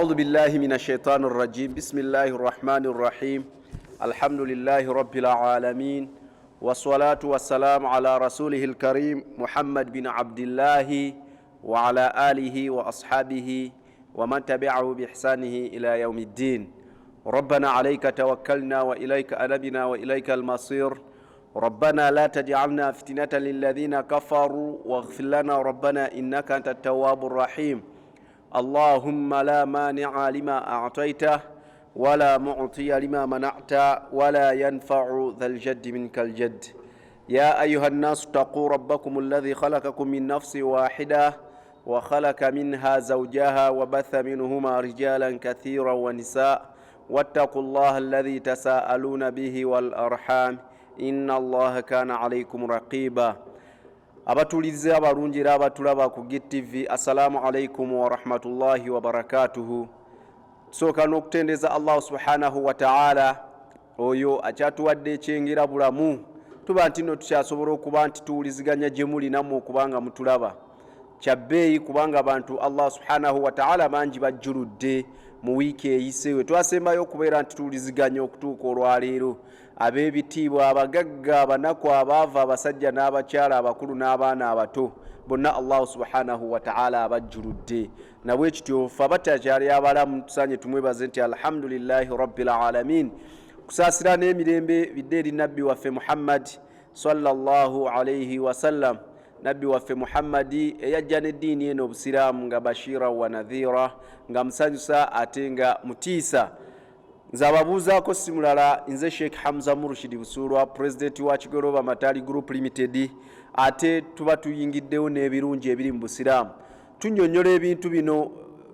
Audhu billahi min ashaitani rajim. Bismillahi rahmani rahim. Alhamdulillahi rabbil alamin wassalatu wassalamu ala rasulihi lkarim Muhammad bin Abdillahi wa ala alihi wa ashabihi wa man tabi'ahu biihsanihi ila yaumi ddin. Rabbana alayka tawakkalna wa ilayka anabna wa ilayka almasir. Rabbana la taj'alna fitnatan lilladhina kafaru waghfir lana rabbana innaka anta tawwabu rahim. Allahumma la mani'a lima a'tayta wala mu'tiya lima mana'ta wala yanfa'u dhal jaddi minkal jadd. Ya ayuha nnasu taquu rabbakum alladhi khalaqakum min nafsin wahida wa khalaqa minha zawjaha wa batha minhuma rijalan kathiran wa nisaa wattaqu llaha alladhi tasaaluna bihi wal arham inna allaha kana alaykum raqiba. Abatulize abalungi era abatulaba ku GTV, assalamu alaikum warahmatullahi wabarakatuhu. Tusooka n'okutendeza Allahu subhanahu wataala oyo akyatuwadde ekyengera bulamu, tuba nti nno tukyasobola okuba nti tuwuliziganya gye muli nammwe okuba nga mutulaba. Kyabbeeyi kubanga abantu Allah subhanahu wataala bangi bajjuludde mu wiiki eyise we twasembayo okubeera nti tuwuliziganya okutuuka olwaleero. Ab'ebitiibwa, abagagga, abanaku, abaavu, abasajja n'abakyala, abakulu n'abaana abato, bonna Allahu subhanahu wataala abajjuludde. Nabwekityo ffe abatakyali abalamu tusaanye tumwebaze nti alhamdulillahi rabbil alamin. Kusaasira n'emirembe bidde eri nabbi waffe Muhammad sallallahu alaihi wasallam, nabbi waffe Muhammadi eyajja n'eddiini eno obusiraamu nga bashira wa nadhira, nga musanyusa ate nga mutiisa. Nze ababuuzaako si mulala, nze Sheikh Hamza Murshid Busuulwa, pulezidenti wa Kigolooba Matali Group Limited. Ate tuba tuyingiddewo n'ebirungi ebiri mu busiraamu, tunnyonnyola ebintu bino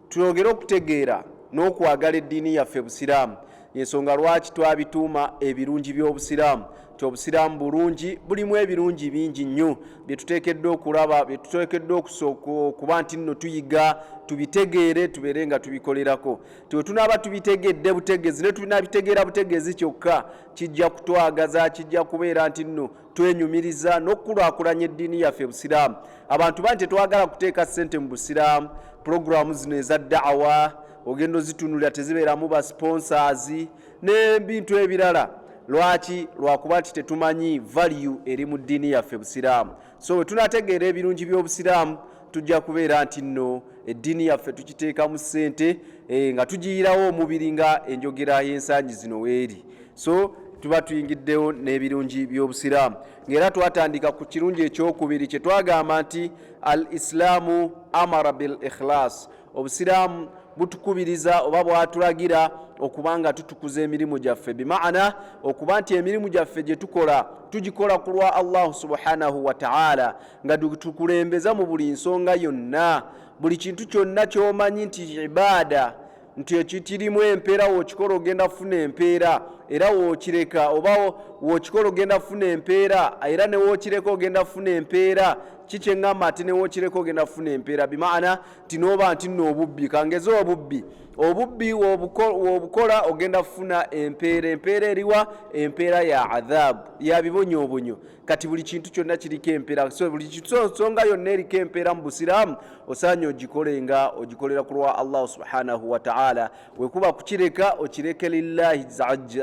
twongere okutegeera n'okwagala eddiini yaffe busiraamu. Ensonga lwaki twabituuma ebirungi by'obusiraamu, nti obusiraamu bulungi, bulimu ebirungi bingi nnyo bye tuteekeddwa okulaba, bye tuteekeddwa okuba nti nno tuyiga, tubitegeere, tubeere nga tubikolerako. Nti bwe tunaaba tubitegedde butegezi, ne tunabitegeera butegezi kyokka, kijja kutwagaza, kijja kubeera nti nno twenyumiriza n'okukulaakulanya eddiini yaffe busiraamu. Abantu bangi tetwagala kuteeka ssente mu busiraamu. Pulogulaamu zino eza da'awa ogenda ozitunulira tezibeeramu ba sponsors n'ebintu ebirala. Lwaki? Lwakuba nti tetumanyi value eri mu ddiini yaffe busiraamu. So bwe tunategeera ebirungi by'obusiraamu, tujja kubeera nti nno eddiini yaffe tugiteekamu ssente, nga tugiyirawo omubiri nga enjogera y'ensangi zino weeri. So tuba tuyingiddewo n'ebirungi by'obusiraamu, ng'era twatandika ku kirungi ekyokubiri kye twagamba nti al islaamu amara bil ikhlas. Obusiraamu butukubiriza oba bwatulagira okuba nga tutukuza emirimu gyaffe, bimaana okuba nti emirimu gyaffe gye tukola tugikola ku lwa Allahu subhanahu wataala, nga tukulembeza mu buli nsonga yonna, buli kintu kyonna ky'omanyi nti ibaada, nti ekikirimu empeera, w'okikola ogenda kufuna empeera, era w'okireka oba w'okikola ogenda kufuna empeera, era ne w'okireka ogenda kufuna empeera. Kikyeŋŋamba ate ne w'okireka ogenda kufuna empeera, bimaana nti n'oba nti nno obubbi, kangeze obubbi, obubbi w'obukola ogenda kufuna empeera. Empeera eriwa? Empeera ya adhaabu, ya bibonyoobonyo. Kati buli kintu kyonna kiriko empeera, so buli nsonga yonna eriko empeera mu busiraamu osaanye ogikole nga ogikolera ku lwa Allahu subhanahu wataala. Wekuba kukireka, okireke lillahi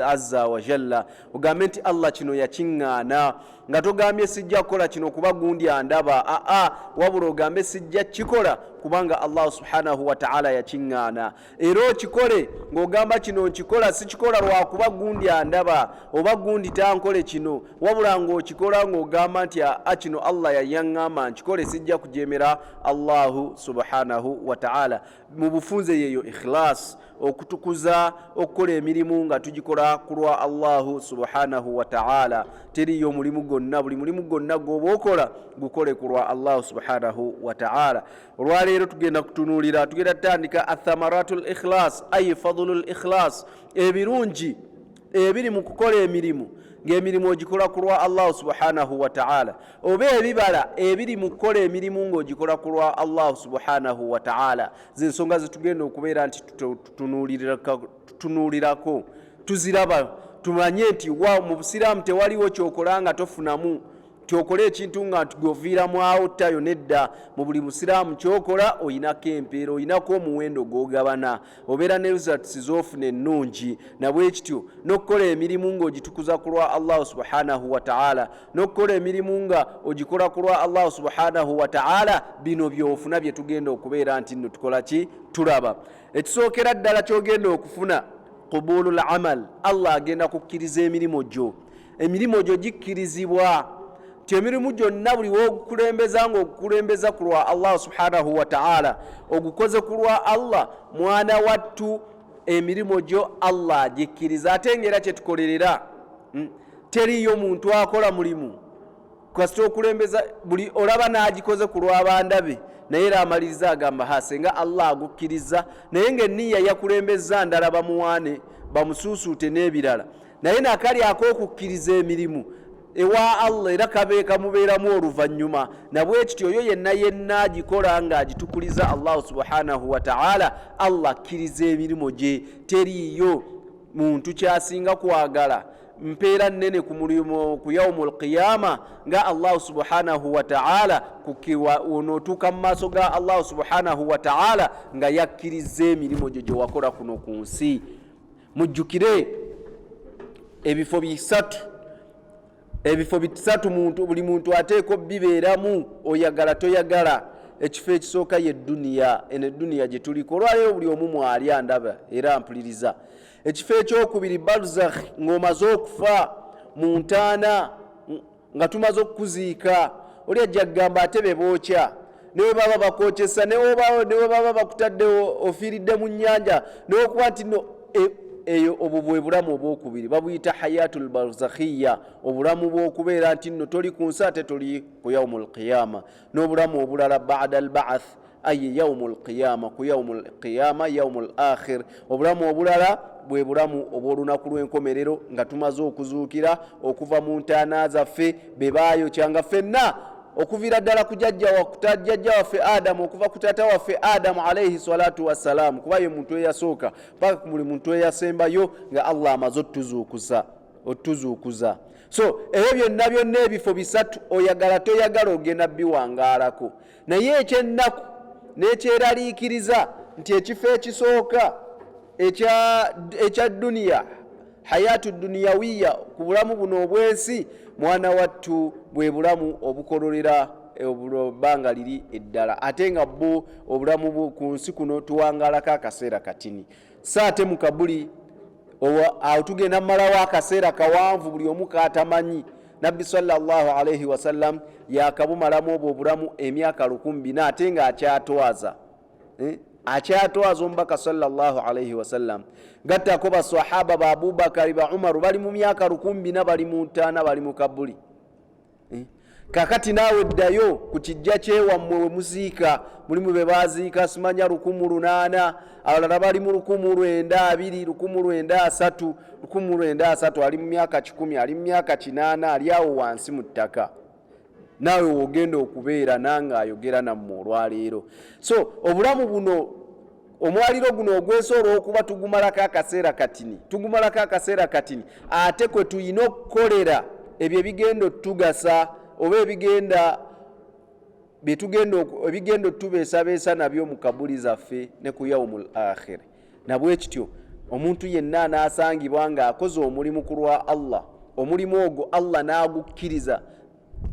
azza wa jalla, ogambe nti Allah kino yakiŋŋaana, nga togambye sijja kukola kino kuba gundi andaba, aa, wabula ogambe sijja kikola kubanga Allahu subhanahu wataala yakiŋŋaana. Era okikole ng'ogamba kino nkikola, sikikola lwakuba gundi andaba oba gundi tankole kino, wabula ng'okikola ng'ogamba nti aa, kino Allah yayaŋŋamba nkikole, sijja kujemera Allahu subhanahu wataala. Mu bufunze yeyo ikhlas, okutukuza okukola emirimu nga tugikola ku lwa Allahu subhanahu wataala. Teriyo mulimu gwonna, buli mulimu gwonna gw'oba okola gukole ku lwa Allahu subhanahu wataala. Olwaleero tugenda kutunuulira, tugenda tutandika athamaratu l ikhlas, ay fadlu l ikhlas, ebirungi ebiri mu kukola emirimu ng'emirimu ogikola ku lwa Allahu subhanahu wataala, oba ebibala ebiri mu kukola emirimu ng'ogikola ku lwa Allahu subhanahu wataala. Zensonga zetugenda okubeera nti tutunuulirako, tuziraba, tumanye nti wa mu busiraamu tewaliwo kyokola nga tofunamu Nti okola ekintu nga nti gweoviiramu awo ttayo, nedda. Mu buli busiraamu kyokola oyinako empeera, oyinako omuwendo gwogabana, obeera ne results z'ofuna ennungi. Nabwekityo n'okukola emirimu ng'ogitukuza ku lwa Allahu subhanahu wataala, n'okukola emirimu nga ogikola ku lwa Allahu subhanahu wataala, bino byofuna bye tugenda okubeera nti nno tukola ki? Tulaba. Ekisookera ddala kyogenda okufuna, qubulu l amal, Allah agenda kukkiriza emirimu gyo. Emirimu gyo gikkirizibwa nti emirimu gyonna buli wogukulembeza nga ogukulembeza ku lwa Allah subhanahu wataala, ogukoze ku lwa Allah, mwana wattu, emirimu gyo Allah agikkiriza. Ate ngaera kyetukolerera, teriyo muntu akola mulimu kasita okulembeza buli olaba n'agikoze ku lw'abandabe, naye era amaliriza agamba, ha, senga Allah agukkiriza, naye ngaenniya yakulembeza ndala, bamuwaane, bamusuusuute n'ebirala. Naye nakali ak'okukkiriza emirimu ewa Allah era kabe kamubeeramu oluvannyuma. Nabwekityo oyo yenna yenna agikola ng'agitukuliza Allahu subhanahu wataala, Allah akkiriza emirimu gye. Teriiyo muntu kyasinga kwagala mpeera nnene ku mulimu ku yaumu lqiyama nga Allahu subhanahu wataala onootuuka mu maaso ga Allahu subhanahu wataala nga yakkiriza emirimu gyo gye wakola kuno ku nsi. Mujjukire ebifo bisatu, ebifo bisatu muntu, buli muntu ateeka bibeeramu, oyagala toyagala. Ekifo ekisooka ye duniya, eno eduniya gye tuliko olwaleero, buli omu mwali andaba era mpuliriza. Ekifo ekyokubiri, barzakh, ng'omaze okufa mu ntaana, nga tumaze okukuziika. Oli ajja kugamba, ate be bookya, newe baba bakokyesa, newe baba bakutaddewo, ofiiridde mu nnyanja, newokuba nti no eyo, obwo bwe bulamu obwokubiri, babuyita hayatul barzakhiya, obulamu bw'okubeera nti nno toli ku nsi ate toli ku yaumu lqiyama. N'obulamu obulala bada albaath, aye yaumu lqiyama, ku yaumu lqiyama, yaumu l akhir. Obulamu obulala bwe bulamu obw'olunaku lw'enkomerero, nga tumaze okuzuukira okuva mu ntaana zaffe, be baayokya nga ffenna okuviira ddala ku jjajja waffe Adamu, okuva ku taata waffe Adamu alaihi salatu wassalaamu, kuba ye muntu eyasooka, paka ku buli muntu eyasembayo, nga Allah amaze otuzuukusa, otuzuukuza. So ebyo byonna byonna ebifo bisatu, oyagala toyagala, ogenda biwangaalako. Naye ekyennaku n'ekyeraliikiriza nti ekifo ekisooka ekya duniya, hayatu duniyawiya, ku bulamu buno obwensi, mwana wattu, bwe bulamu obukololera ebbanga liri eddala, ate nga bwo obulamu ku nsi kuno tuwangaalako akaseera katini. So ate mu kabuli awo tugenda mumalawo akaseera kawanvu, buli omu kaatamanyi. Nabbi sallallahu alaihi wasallam yakabumalamu obwo obulamu emyaka 4000, ate nga akyatwaza, eh? Akyatwaza omubaka sallallahu alaihi wasallam. Gattako basahaba ba Abubakari, ba Umaru, bali mu myaka 4000, bali mu ntaana, bali mu kabuli, eh? Kakati naawe ddayo ku kijja kyewammwe we muziika, mulimu be baziika simanya 1800, abalala bali mu 1920, 1930, 1930, ali mu myaka 100, ali mu myaka 80, ali awo wansi mu ttaka. Naawe wogenda okubeera nange ayogera nammwe olwaleero. So obulamu buno, omwaliro guno ogwesa, olw'okuba tugumalako akaseera katini, tugumalako akaseera katini, ate kwe tuyina okukolera ebyo ebigenda otugasa oba ebigenda byetugenda ebigenda otubeesabeesa nabyo mu kabuli zaffe ne ku yaumu l akhiri. Nabwe kityo omuntu yenna anaasangibwa ng'akoze omulimu ku lwa Allah, omulimu ogwo Allah n'agukkiriza,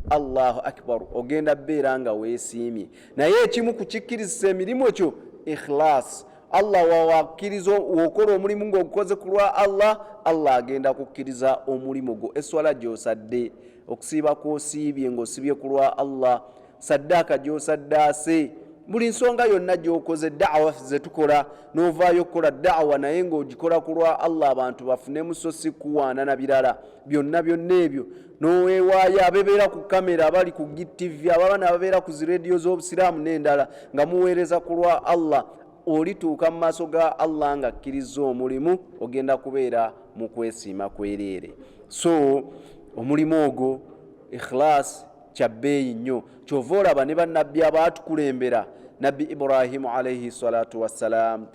Allahu akbar, ogenda beera nga weesiimye. Naye ekimu ku kikkirizisa emirimu ekyo, ikhlas. Allah wawakkiriza wokola omulimu ng'ogukoze ku lwa Allah, Allah agenda kukkiriza omulimu gwo. Eswala gy'osadde, okusiiba kw'osiibye ng'osibye ku lwa Allah, saddaaka gy'osaddaase, buli nsonga yonna gy'okoze, daawa ze tukola, n'ovaayo okukola daawa naye ng'ogikola ku lwa Allah, abantu bafunemu so si kuwaana na birala byonna byonna ebyo, n'oweewaayo, abebeera ku kamera, abali ku GTV, abaana ababeera ku zirediyo z'obusiraamu n'endala, nga muweereza ku lwa Allah, olituuka mu maaso ga Allah nga akkiriza omulimu, ogenda kubeera mu kwesiima kwereere. So omulimu ogwo ikhlas kya bbeeyi nnyo. Kyova olaba ne bannabbi abaatukulembera, Nabbi Ibrahimu alaihi salatu wassalam,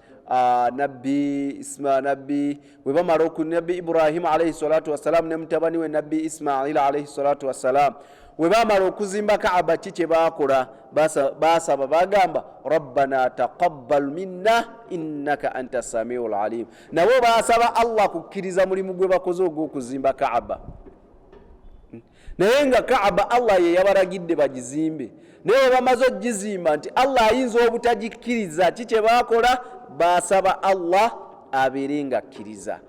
Nabbi Isma, nabbi bwe bamala, nabbi Ibrahimu alaihi salatu wassalam ne mutabani we nabbi Ismaila alaihi salatu wassalam, We bamala okuzimba Kaaba, ki kye bakola? Basaba, bagamba, "Rabbana taqabbal minna innaka anta samiu lalim." Nabo basaba Allah kukkiriza mulimu gwe bakoze ogw'okuzimba Kaaba, naye nga Kaaba Allah ye yabalagidde bagizimbe. Naye bamaze okugizimba nti Allah ayinza obutagikkiriza, ki kye bakola? Basaba Allah abeere nga akkiriza.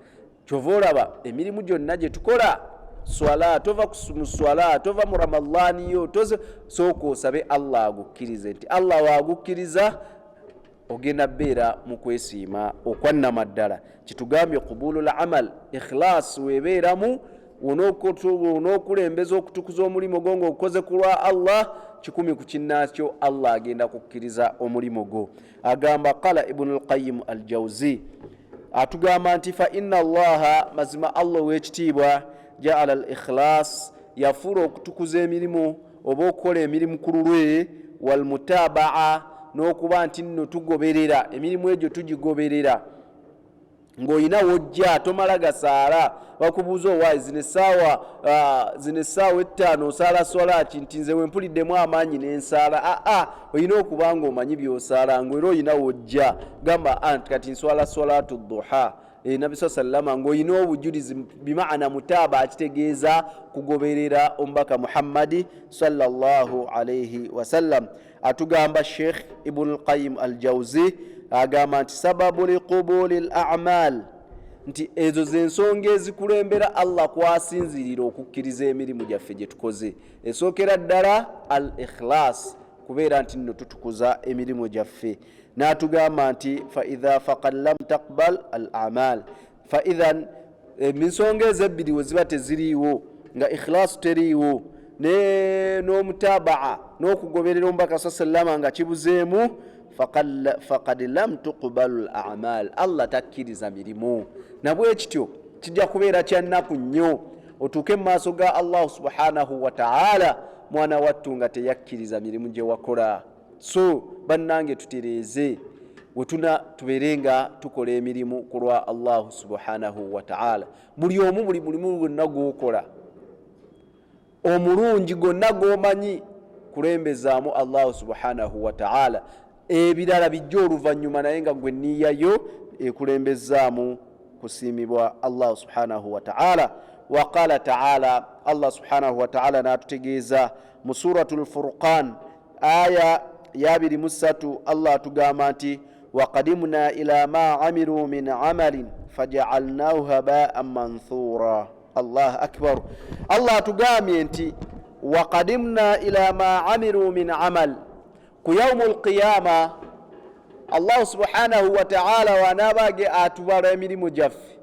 Kyova olaba emirimu gyonna gye tukola, swala, tova mu swala, tova mu Ramadaaniyo, sooka osabe Allah agukkirize, nti Allah waagukkiriza ogenda beera mu kwesiima okwannamaddala. Kitugambye qubulu lamal, ikhilas webeeramu, onookulembeza okutukuza omulimu gwo ngaokoze ku lwa Allah, 100 ku kinnaakyo Allah agenda kukkiriza omulimu gwo. Agamba, qala Ibunu Lqayimu Aljauzi, atugamba nti, fa inna Allaha, mazima Allah ow'ekitiibwa, jaala al ikhilas, yafuula okutukuza emirimu oba okukola emirimu ku lulwe, walmutabaa, n'okuba nti nno tugoberera emirimu egyo, tugigoberera ng'olina wojja, tomala gasaala. Bakubuuza, "Owaayi, zino essaawa 5 osaala swala ki?" Nti, "Nze wempuliddemu amaanyi n'ensaala." Aa, olina okuba nga omanyi by'osaala, ngaera olina wojja. Gamba nti, "Kati nswala swalatu duha." Nabbi sa sallama, ng'olina obujulizi, bimaana mutaaba, akitegeeza kugoberera omubaka Muhammadi sallallahu alaihi wasallam. Atugamba Sheikh Ibnu Lqayim Aljauzi, agamba nti sababu liqubuli l amal, nti ezo zensonga ezikulembera Allah kwasinzirira okukkiriza emirimu gyaffe gye tukoze. Esookera ddala al ikhlas, kubeera nti nno tutukuza emirimu gyaffe. N'atugamba nti faidha faqad lam taqbal al amal, faithan ensonga ezo ebbiri we ziba teziriiwo, nga ikhilasu teriiwo n'omutabaa n'okugoberera omubaka sa sallama nga kibuzeemu, faqad lam tuqbalu l amal, Allah takkiriza mirimu. Nabwe kityo kijja kubeera kyannaku nnyo otuuke mu maaso ga Allahu subhanahu wataala, mwana wattu, nga teyakkiriza mirimu gye wakola. So bannange, tutereeze wetuna, tubeere nga tukola emirimu ku lwa Allahu subhanahu wataala. Buli omu, buli mulimu gwonna gwokola omulungi, gonna gomanyi, kulembezaamu Allahu subhanahu wataala. Ebirala bijja oluvannyuma, naye nga gwe niyayo ekulembezaamu kusiimibwa Allahu subhanahu wataala. Waqala taala, Allah subhanahu wataala n'atutegeeza mu Suratu Lfurqan, aya ya 23, Allah atugamba nti, waqadimna ila ma amilu min amalin fajaalnahu habaan manthura. Allah akbar! Allah atugambye nti waqadimna ila ma amilu min amal. Ku yaumu lqiyama, Allahu subhanahu wataala wanaabage atubala emirimu gyaffe,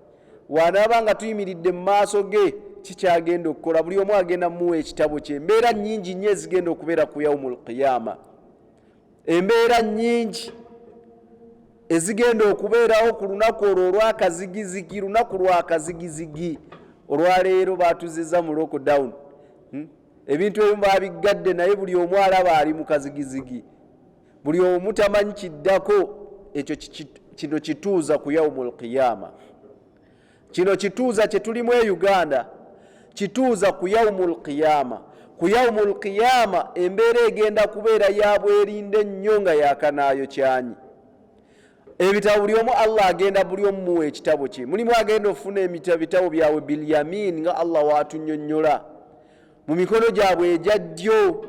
wanaaba nga tuyimiridde mu maaso ge, kikyagenda okukola? Buli omu agenda mumuwa ekitabo kye. Embeera nyingi nnyo ezigenda okubeera ku yaumu lqiyama, embeera nyingi ezigenda okubeerawo ku lunaku olwo olwakazigizigi, lunaku lwakazigizigi. Olwaleero batuziza mu lockdown, Ebintu ebimu babiggadde, naye buli omu alaba ali mu kazigizigi, buli omu tamanyi kiddako. Ekyo kino kituuza ku yaumu lqiyama. Kino kituuza kye tulimu e Uganda, kituuza ku yaumu lqiyama. Ku yaumu lqiyama embeera egenda kubeera ya bwerinde nnyo, nga yakanaayo kyanyi ebitabo. Buli omu, Allah agenda buli omu muwa ekitabo kye. Mulimu agenda ofuna ebitabo byabwe bilyamin, nga Allah watunyonnyola, mu mikono gyabwe egya ddyo.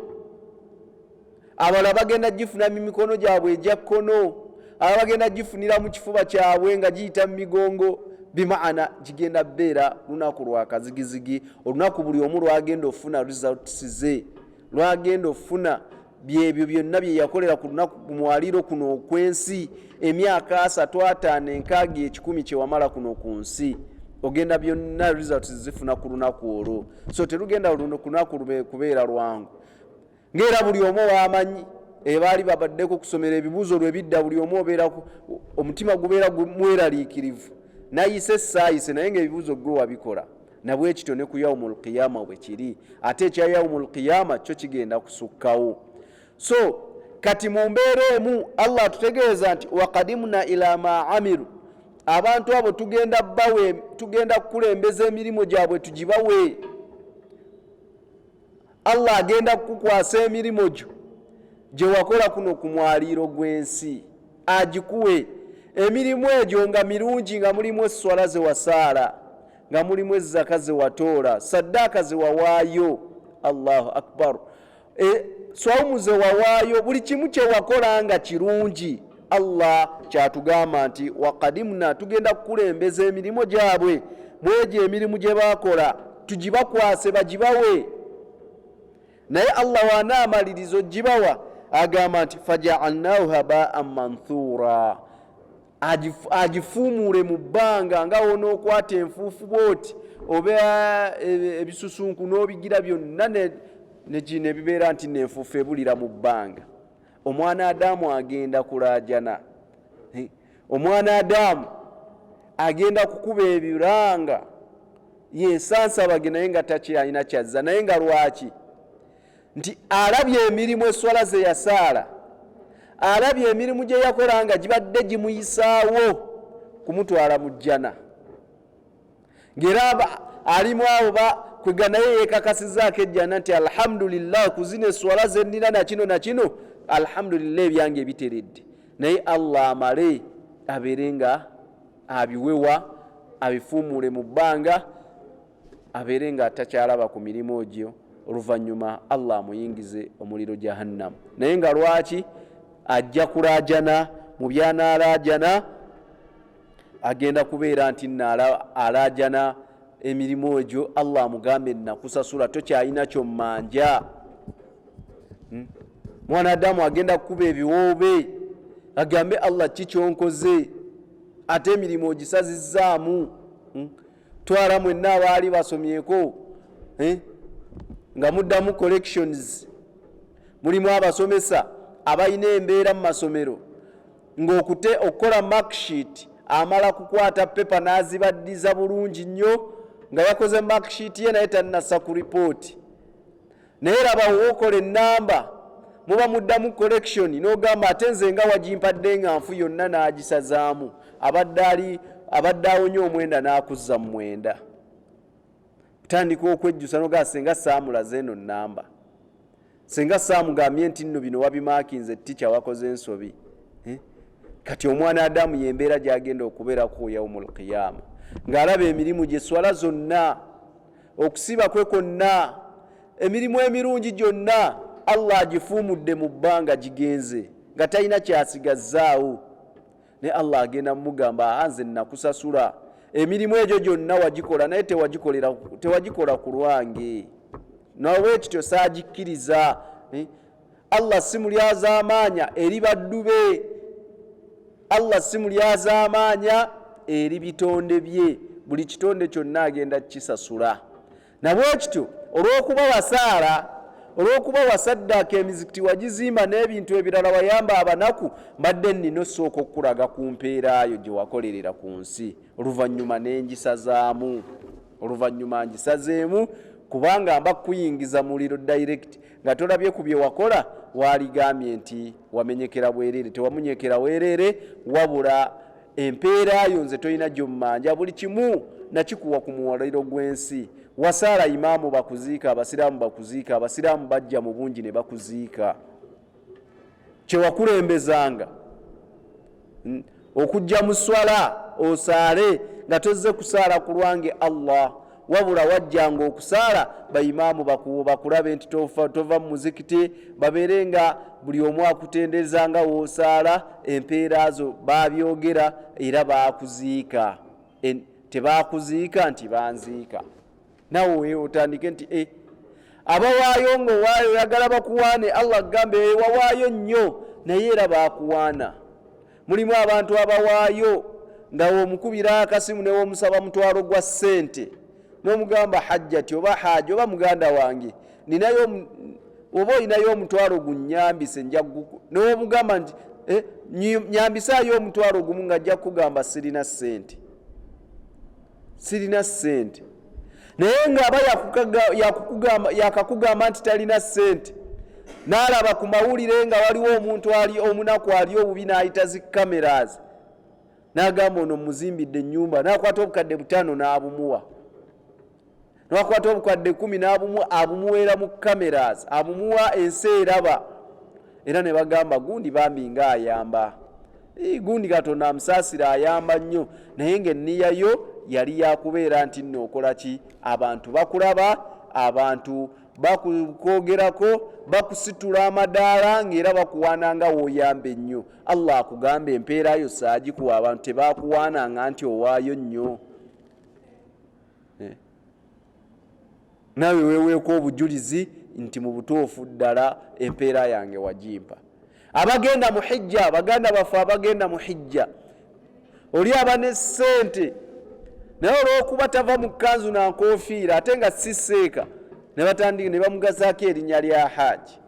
Abalala bagenda gifuna mu mikono gyabwe egya kkono, abalala bagenda gifunira mu kifuba kyabwe nga giyita mu migongo. Bimaana gigenda beera lunaku lwa kazigizigi, olunaku buli omu lwagenda ofuna results ze, lwagenda ofuna byebyo byonna bye yakolera ku lunaku, ku mwaliro kuno okw'ensi, emyaka 30, 50, 60, 100 kyewamala kuno ku nsi. Ogenda byonna results zifuna ku lunaku olwo. So terugenda luno kunaku kubeera lwangu, ngaera buli omu wamanyi ebaali babaddeko kusomera ebibuuzo lwe bidda, buli omu obeera omutima gubeera mweraliikirivu, nayise saayise, naye nga ebibuuzo gwe wabikola. Nabwe kityo ne ku yaumu lqiyama bwe kiri, ate ekya yaumu lqiyama kyo kigenda kusukkawo. So kati mu mbeera emu Allah atutegeeza nti waqadimna ila ma amilu, abantu abo tugenda bawe, tugenda kukulembeza emirimu gyabwe tugibawe. Allah agenda kukukwasa emirimu gyo gye wakola kuno ku mwaliiro gw'ensi, agikuwe emirimu egyo nga mirungi, nga mulimu esswala ze wasaala, nga mulimu ezzaka ze watoola, saddaaka ze wawaayo, Allahu akbar, swawumu ze wawaayo, buli kimu kye wakola nga kirungi. Allah kyatugamba nti wakadimuna, tugenda kukulembeza emirimu gyabwe mwegyo emirimu gye bakola tugibakwase bagibawe. Naye Allah wanaamaliriza ogibawa agamba nti fajaalnahu habaan manthura, agifuumuule mu bbanga nga wonookwata enfuufu bwoti oba ebisusunku n'obigira byonna negino ebibeera nti nenfuufu ebulira mu bbanga. Omwana Adamu agenda kulaajana, omwana Adamu agenda kukuba ebiranga yesansabage naye nga takyalina kyazza. Naye nga lwaki? Nti alabye emirimu, eswala ze yasaala, alabye emirimu gye yakola nga gibadde gimuyisaawo kumutwala mu jjana, ng'era alimu abo kwega naye yeekakasizaako ejjana nti alhamdulillah, kuzina eswala ze nnina nakino nakino, alhamdulillah ebyange biteredde. Naye Allah amale abeere nga abiwewa, abifuumuule mu bbanga, abeere nga takyalaba ku mirimu egyo. Oluvannyuma Allah amuyingize omuliro jahannamu. Naye nga lwaki? Ajja kulaajana. Mu byanaalaajana agenda kubeera nti nno alaajana emirimu egyo. Allah amugambe nakusasula, tokyalina kyommanja. Mwana Adamu agenda kukuba ebiwoobe agambe Allah ki kyonkoze, ate emirimu ogisazizzaamu. Twala mwenna abaali basomyeko nga muddamu collections, mulimu abasomesa abalina embeera mu masomero ng'okute okukola marksheet amala kukwata pepa n'azibaddiza bulungi nnyo nga yakoze marksheet ye naye tannassa ku ripooti. Naye laba wookola ennamba muba muddamu collection n'ogamba ate nze nga wagimpadde nga nfu yonna n'agisazaamu, abadde ali abadde awonye omwenda n'akuzza mu mwenda. Tandika okwejjusa n'ogamba senga saamulaze eno nnamba, senga saamugambye nti nno bino wabimaakinze ticca wakoze ensobi. Kati omwana Adamu yembeera gyagenda okubeerako yaumul qiyama, ng'alaba emirimu gye, swala zonna, okusiba kwe kwonna, emirimu emirungi gyonna Allah agifuumudde mu bbanga gigenze nga talina kyasigazzaawo. Naye Allah agenda mumugamba aha nze nakusasula emirimu egyo gyonna wagikola, naye tewagikola ku lwange, nabwekityo saagikkiriza. Allah si mulyazaamaanya eri baddu be, Allah si mulyazaamaanya eri bitonde bye, buli kitonde kyonna agenda kukisasula. Nabwekityo olw'okuba wasaala, olw'okuba wasaddaaka emizikiti wagizimba n'ebintu ebirala wayamba abanaku, mbadde nnina osooka okukulaga ku mpeeraayo gye wakolerera ku nsi, oluvannyuma n'engisazaamu, oluvannyuma ngisazeemu, kubanga mba kukuyingiza muliro direct nga tolabye ku bye wakola. Waaligambye nti wamenyekera bwereere, tewamunyekera weereere, wabula empeeraayo nze tolina gyommanja, buli kimu nakikuwa ku muwaliro gw'ensi. Wasaala imaamu bakuziika, abasiraamu bakuziika, abasiraamu bajja mu bungi ne bakuziika. Kyewakulembezanga okujja mu swala osaale nga tozze kusaala ku lwange Allah, wabula wajjanga okusaala baimaamu bakulabe nti tova mu muzikiti, babeere nga buli omu akutendereza nga woosaala. Empeera zo babyogera era bakuziika, tebakuziika nti banziika. Nawe otandike nti abawaayo ng'owaayo oyagala bakuwaane, Allah agambe wawaayo nnyo naye era bakuwaana. Mulimu abantu abawaayo nga omukubira akasimu newomusaba mutwalo gwa ssente n'omugamba hajjati oba haji oba muganda wange ninayo oba olinayo omutwalo gunyambise, newomugamba nti nyambisaayo omutwalo gumu, nga ajja kukugamba sirina ssente, sirina ssente. Naye ng'aba yakakugamba nti talina ssente, n'alaba ku mawulire nga waliwo omuntu ali omunaku ali obubi, n'ayita zi cameras n'agamba ono muzimbidde ennyumba, n'akwata obukadde 5 n'abumuwa. Newakwata obukadde kumi n'abumu abumuweera mu cameras, abumuwa ensi eraba, era ne bagamba gundi bambi nga ayamba, gundi Katonda amusaasira ayamba nnyo, naye ng'enniya yo yali yakubeera nti nno okola ki, abantu bakulaba, abantu bakwogerako, bakusitula amadaala ng'era bakuwaana nga w'oyamba ennyo. Allah akugamba empeera yo saagikuwa, abantu tebakuwaananga nti owaayo nnyo. Naawe weeweeko obujulizi nti mu butuufu ddala empeera yange wagimpa. Abagenda mu hijja, baganda baffe abagenda mu hijja, oli aba ne ssente naye olw'okuba tava mu kkanzu na nkofiira ate nga si seeka, ne batandika ne bamugazaako erinnya lya haaji,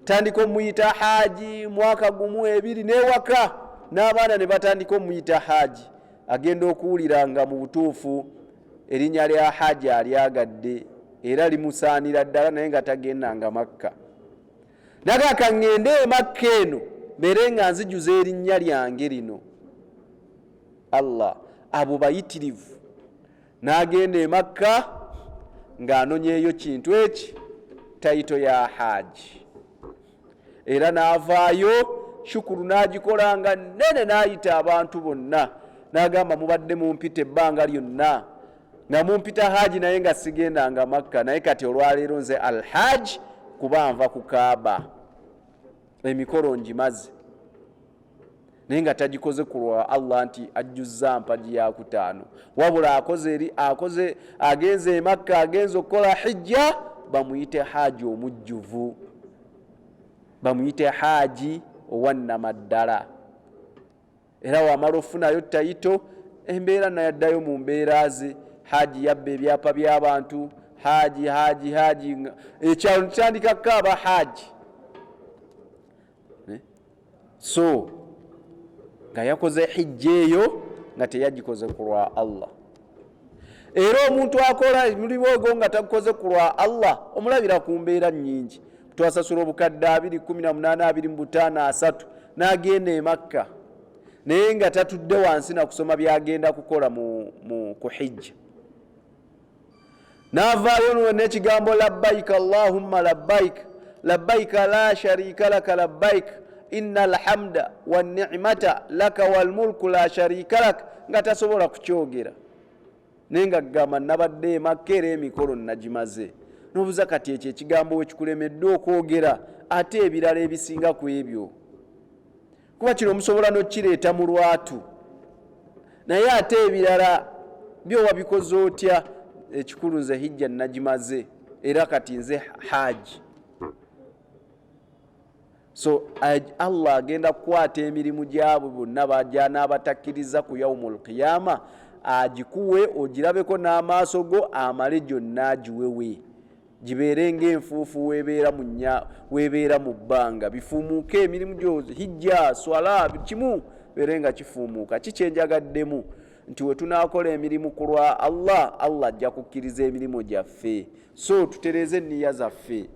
tandika omuyita haaji mwaka gumu ebiri, n'ewaka n'abaana ne batandika omuyita haaji. Agenda okuwulira nga mu butuufu erinnya lya haaji alyagadde era limusaanira ddala, naye nga tagendanga Makka. Naga ka ŋŋende e Makka eno mbeere nga nzijuza erinnya lyange lino. Allah, abo bayitirivu. N'agenda e Makka ng'anonyeeyo kintu eki tayito ya haaji, era n'avaayo shukuru n'agikola nga nnene, n'ayita abantu bonna n'agamba, mubadde mumpita ebbanga lyonna nga mumpita haaji, naye nga sigendanga Makka, naye kati olwaleero nze alhaji kuba nva ku Kaaba, emikolo ngimaze. Naye nga tagikoze ku lwa Allah nti ajjuzza mpagi yakutaano, wabula akoze eri akoze agenze e Makka, agenze okukola hijja, bamuyite haaji omujjuvu, bamuyite haaji owannamaddala. Era wamala ofunayo tayito, embeera nayaddayo mu mbeera ze. Haaji yabba ebyapa by'abantu, haaji haaji haaji, ekyalo kitandika kukaaba haaji. So nga yakoze hijja eyo nga teyagikoze ku lwa Allah. Era omuntu akola mulimu ogwo nga tagukoze ku lwa Allah omulabira ku mbeera nnyingi. Twasasula obukadde 2, 18, 25, 30, n'agenda e Makka naye nga tatudde wansi na kusoma byagenda kukola mu ku hijja, n'avaayo n'ekigambo labbaika allahumma labbaik, labbaika la sharika laka labbaik, inna alhamda wannicmata laka walmulku la sharika lak, nga tasobola kukyogera, naye nga gamba nabadde emakka era emikolo nagimaze. Nobuza kati ekyo ekigambo wekikulemedde okwogera, ate ebirala ebisinga ku ebyo, kuba kino musobola n'okireeta mu lwatu, naye ate ebirala byo wabikoze otya? Ekikulu nze hijja nagimaze era kati nze haaji. So Allah agenda kukwata emirimu gyabwe bonna bajja n'abatakkiriza ku yaumu lqiyama, agikuwe ogirabeko n'amaaso go, amale gyonna agiwewe gibeere ng'enfuufu webeera mu nya webeera mu bbanga, bifuumuuke emirimu gyo, hijja, swala, kimu beere nga kifuumuuka. Kikyenjagaddemu nti we tunaakola emirimu ku lwa Allah, Allah ajja kukkiriza emirimu gyaffe. So tutereeze enniya zaffe,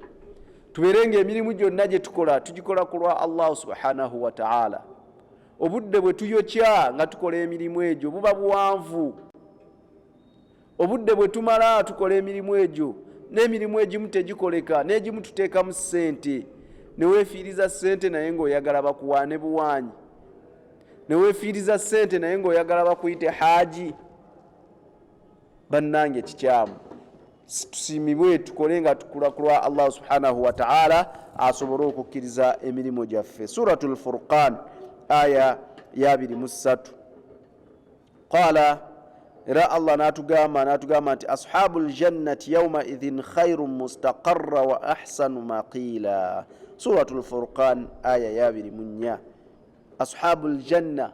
tubeere nga emirimu gyonna gye tukola tugikola ku lwa Allah subhanahu wa taala. Obudde bwe tuyokya nga tukola emirimu egyo buba buwanvu, obudde bwe tumala tukola emirimu egyo, n'emirimu egimu tegikoleka, n'egimu tuteekamu ssente, ne weefiiriza ssente naye ng'oyagala bakuwaane buwaanyi, ne weefiiriza ssente naye ng'oyagala bakuyite haaji. Bannange, kikyamu. Tusiimibwe tukole nga tukula ku lwa Allah subhanahu wa taala, asobole okukkiriza emirimu gyaffe. Suratu Lfurqan, aya ya 23. Qala, era Allah n'atugamba nti ashabu ljannati yaumaidhin khairun mustaqarra wa ahsanu maqila. Suratu Lfurqan, aya ya 24. Ashabu ljanna,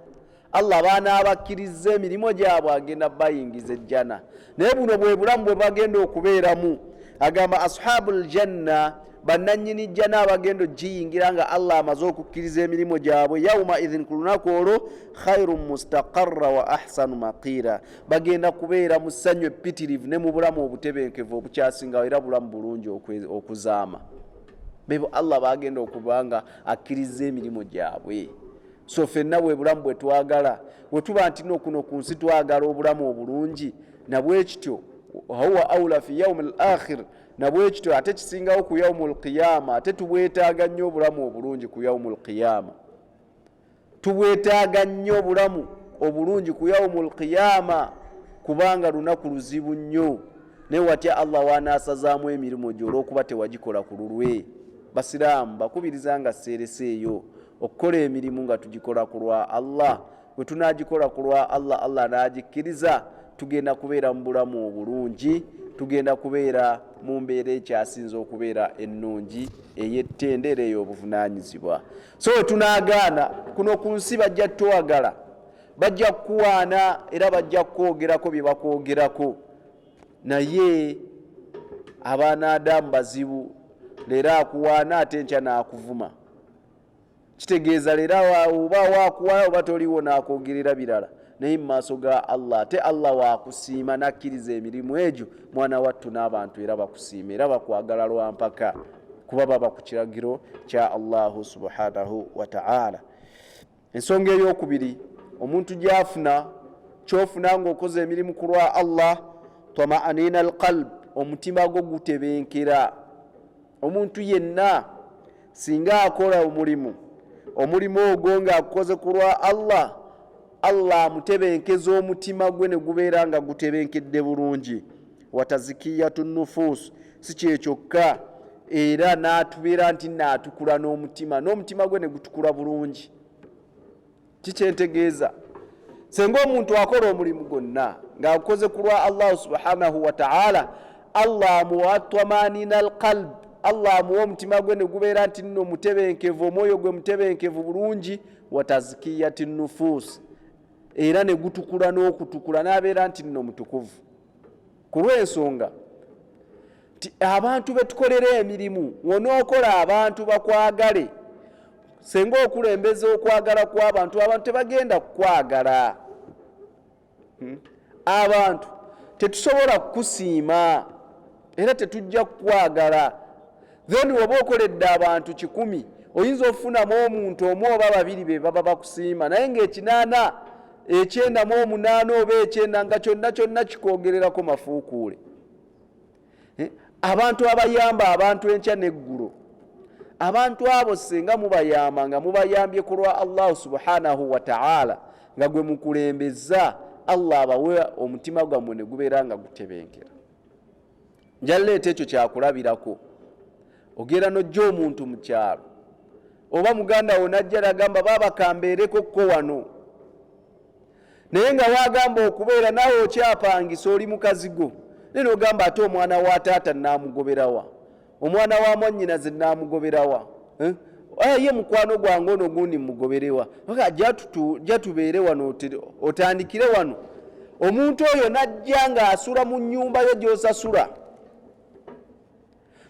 Allah baanaabakkiriza emirimu gyabwe, agenda bayingiza ejjana, naye buno bwe bulamu bwe bagenda okubeeramu. Agamba ashabu ljanna, bannannyini jjana abagenda ogiyingira nga Allah amaze okukkiriza emirimu gyabwe, yauma idhin, ku lunaku olwo, khairun mustaqarra wa ahsanu maqira, bagenda kubeera mu ssanyu eppitirivu ne mu bulamu obutebenkevu obukyasingawo, era bulamu bulungi okuzaama. Bebo Allah bagenda okuba nga akkiriza emirimu gyabwe. So ffenna bwe bulamu bwe twagala. Bwe tuba nti no kuno ku nsi twagala obulamu obulungi, nabwe kityo. Wahuwa aula fi yaumi l akhir, nabwekityo ate kisingawo ku yaumu lqiyama. Ate tubwetaaga nnyo obulamu obulungi ku yaumu lqiyama, tubwetaaga nnyo obulamu obulungi ku yaumu lqiyama, kubanga lunaku luzibu nnyo. Naye watya Allah wanaasazaamu emirimu gyo olw'okuba tewagikola ku lulwe? Basiraamu, bakubiriza nga seereseeyo okukola emirimu nga tugikola ku lwa Allah. Bwe tunagikola ku lwa Allah, Allah n'agikkiriza, tugenda kubeera mu bulamu obulungi, tugenda kubeera mu mbeera ekyasinza okubeera ennungi, ey'ettende era ey'obuvunaanyizibwa. So we tunaagaana kuno ku nsi, bajja twagala, bajja kukuwaana era bajja kukwogerako bye bakwogerako, naye abaana Adamu bazibu. Leero akuwaana, ate enkya n'akuvuma. Kitegeeza leero oba wakuwa oba toliwo n'akwogerera birala, naye mu maaso ga Allah ate Allah wakusiima n'akkiriza emirimu egyo. Mwana wattu, n'abantu era bakusiima era bakwagala lwampaka, kuba baba ku kiragiro kya Allahu subhanahu wataala. Ensonga eyokubiri omuntu gyafuna, kyofuna ng'okoze emirimu ku lwa Allah, tamaanina alqalb, omutima gwo gutebenkera. Omuntu yenna singa akola omulimu, omulimu ogwo ng'agukoze ku lwa Allah, Allah amutebenkeza omutima gwe ne gubeera nga gutebenkedde bulungi. Watazikiyatu nufuus, si kyekyokka, era n'atubeera nti naatukula n'omutima, n'omutima gwe ne gutukula bulungi. Kikyentegeeza, senga omuntu akola omulimu gwonna ng'agukoze ku lwa Allahu subhanahu wataala, Allah amuwa twamanina alqalb, Allah amuwa omutima gwe ne gubeera nti nno mutebenkevu, omwoyo gwe mutebenkevu bulungi. Watazikiyati nufuus, era ne gutukula n'okutukula, n'abeera nti nno mutukuvu, ku lw'ensonga nti abantu betukolera emirimu, wonookola abantu bakwagale, senga okulembeza okwagala kw'abantu, abantu tebagenda kukwagala. Abantu tetusobola kukusiima era tetujja kukwagala. Then oba okoledde abantu 100, oyinza okufunamu omuntu omu oba babiri be baba bakusiima, naye ng'ekinaana, 98 oba 90 nga kyonna kyonna kikwogererako mafuukuule. Abantu abayamba abantu enkya n'eggulo, abantu abo singa mubayamba nga mubayambye ku lwa Allahu subhanahu wataala, nga gwe mukulembeza, Allah abawe omutima gwammwe ne gubeera nga gutebenkera. Njaleeta ekyo kyakulabirako. Ogenda nojja omuntu mu kyalo oba muganda wo najja nagamba, "Baaba, kambeereko ko wano," naye nga wagamba okubeera naawe okyapangisa, oli mukazigo, naye nogamba, "Ate omwana wa taata naamugoberawa? Omwana wa mwannyinaze naamugoberawa? Eh? Ye mukwano gwange ono gundi mugoberewa? Jja tubeere wano, otandikire wano." Omuntu oyo najja ng'asula mu nnyumba yo gy'osasula.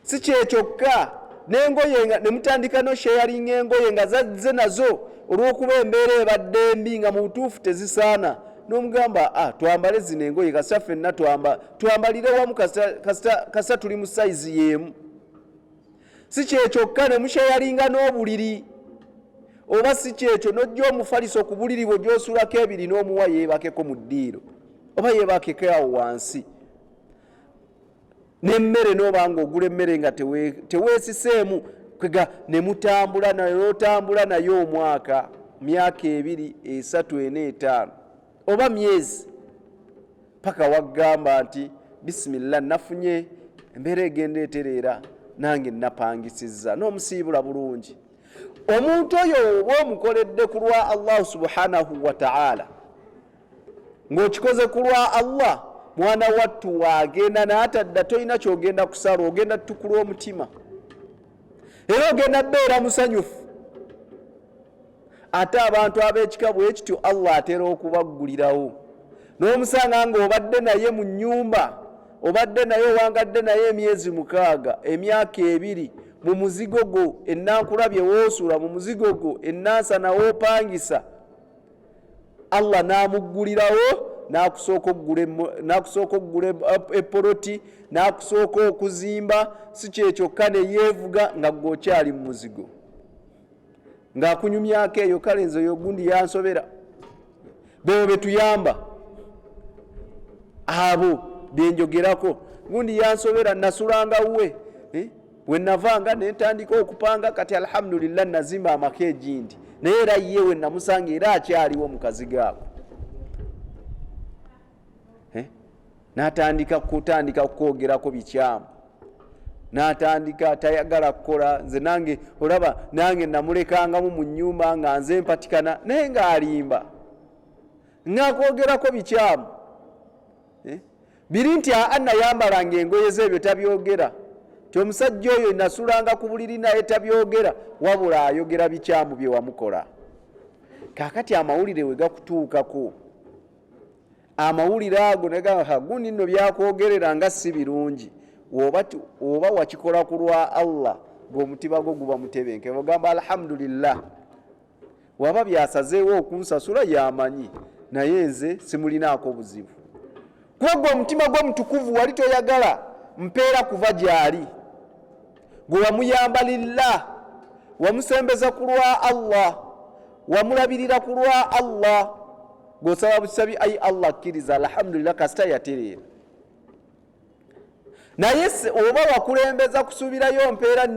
Si kyekyokka, n'engoye ne mutandika nosharinga engoye nga zazze nazo olw'okuba embeera ebadde embi, nga mu butuufu tezisaana, n'omugamba, "Ah, twambale zino engoye, kasita ffenna twambalire wamu, kasita tuli mu sayizi y'emu." Si kyekyokka, ne musharinga n'obuliri, oba si kyekyo n'ojja omufaliso ku buliri bwe gy'osulako ebiri n'omuwa yeebakeko mu ddiiro oba yeebakeko awo wansi. N'emmere n'oba nga ogula emmere nga teweesiseemu kwega, ne mutambula naye, otambula naye omwaka, myaka 2, 3, 4, 5 oba myezi, paka wagamba nti, "Bisimilla, nafunye embeera egenda etereera, nange napangisizza," n'omusiibula bulungi. Omuntu oyo oba omukoledde ku lwa Allahu subhanahu wataala, ng'okikoze ku lwa Allah, mwana wattu waagenda n'atadda tolina kyogenda kusala, ogenda tutukula omutima era ogenda beera musanyufu. Ate abantu ab'ekika bwe kityo Allah atera okubaggulirawo, n'omusanga ng'obadde naye mu nnyumba, obadde naye, owangadde naye emyezi 6, emyaka 2, mu muzigo gwo ennankulabye woosula, mu muzigo gwo ennansana woopangisa, Allah n'amuggulirawo, n'akusooka okugula epoloti, n'akusooka okuzimba. Si kyekyokka, ne yeevuga nga gwe okyali mu muzigo, ng'akunyumyako eyo, "Kale nze oyo gundi yansobera." Bebo betuyamba abo. Byenjogerako gundi yansobera, nasulanga we, eh? Wenavanga nentandika okupanga, kati alhamdulillah nazimba amaka egindi, naye era ye wenamusanga era akyaliwo mukazigo ako, eh? Natandika kutandika kukwogerako bikyamu, natandika tayagala kukola. Nze nange olaba nange namulekangamu mu nyumba nga nze mpatikana, naye ng'alimba ngakwogerako bikyamu, eh? Biri nti aa nayambalanga engoye ze, ebyo tabyogera, ti omusajja oyo nasulanga ku buliri naye tabyogera, wabula ayogera bikyamu bye wamukola. Kaakati amawulire we gakutuukako, amawulire ago negamba gundi nno byakwogerera nga si birungi, oba wakikola ku lwa Allah, ng'omutima gwo guba mutebenkevu, ogamba alhamdulillah, waba byasazeewo okunsasula yamanyi, naye nze simulinaako buzibu, kuba gwe omutima gwo mutukuvu, wali toyagala mpeera kuva gyali. Gwe wamuyamba lillah, wamusembeza ku lwa Allah, wamulabirira ku lwa Allah, gweosaba busabi, ayi Allah kkiriza, alhamdulillah, kasita yatereera. Naye oba wakulembeza kusuubirayo mpeera,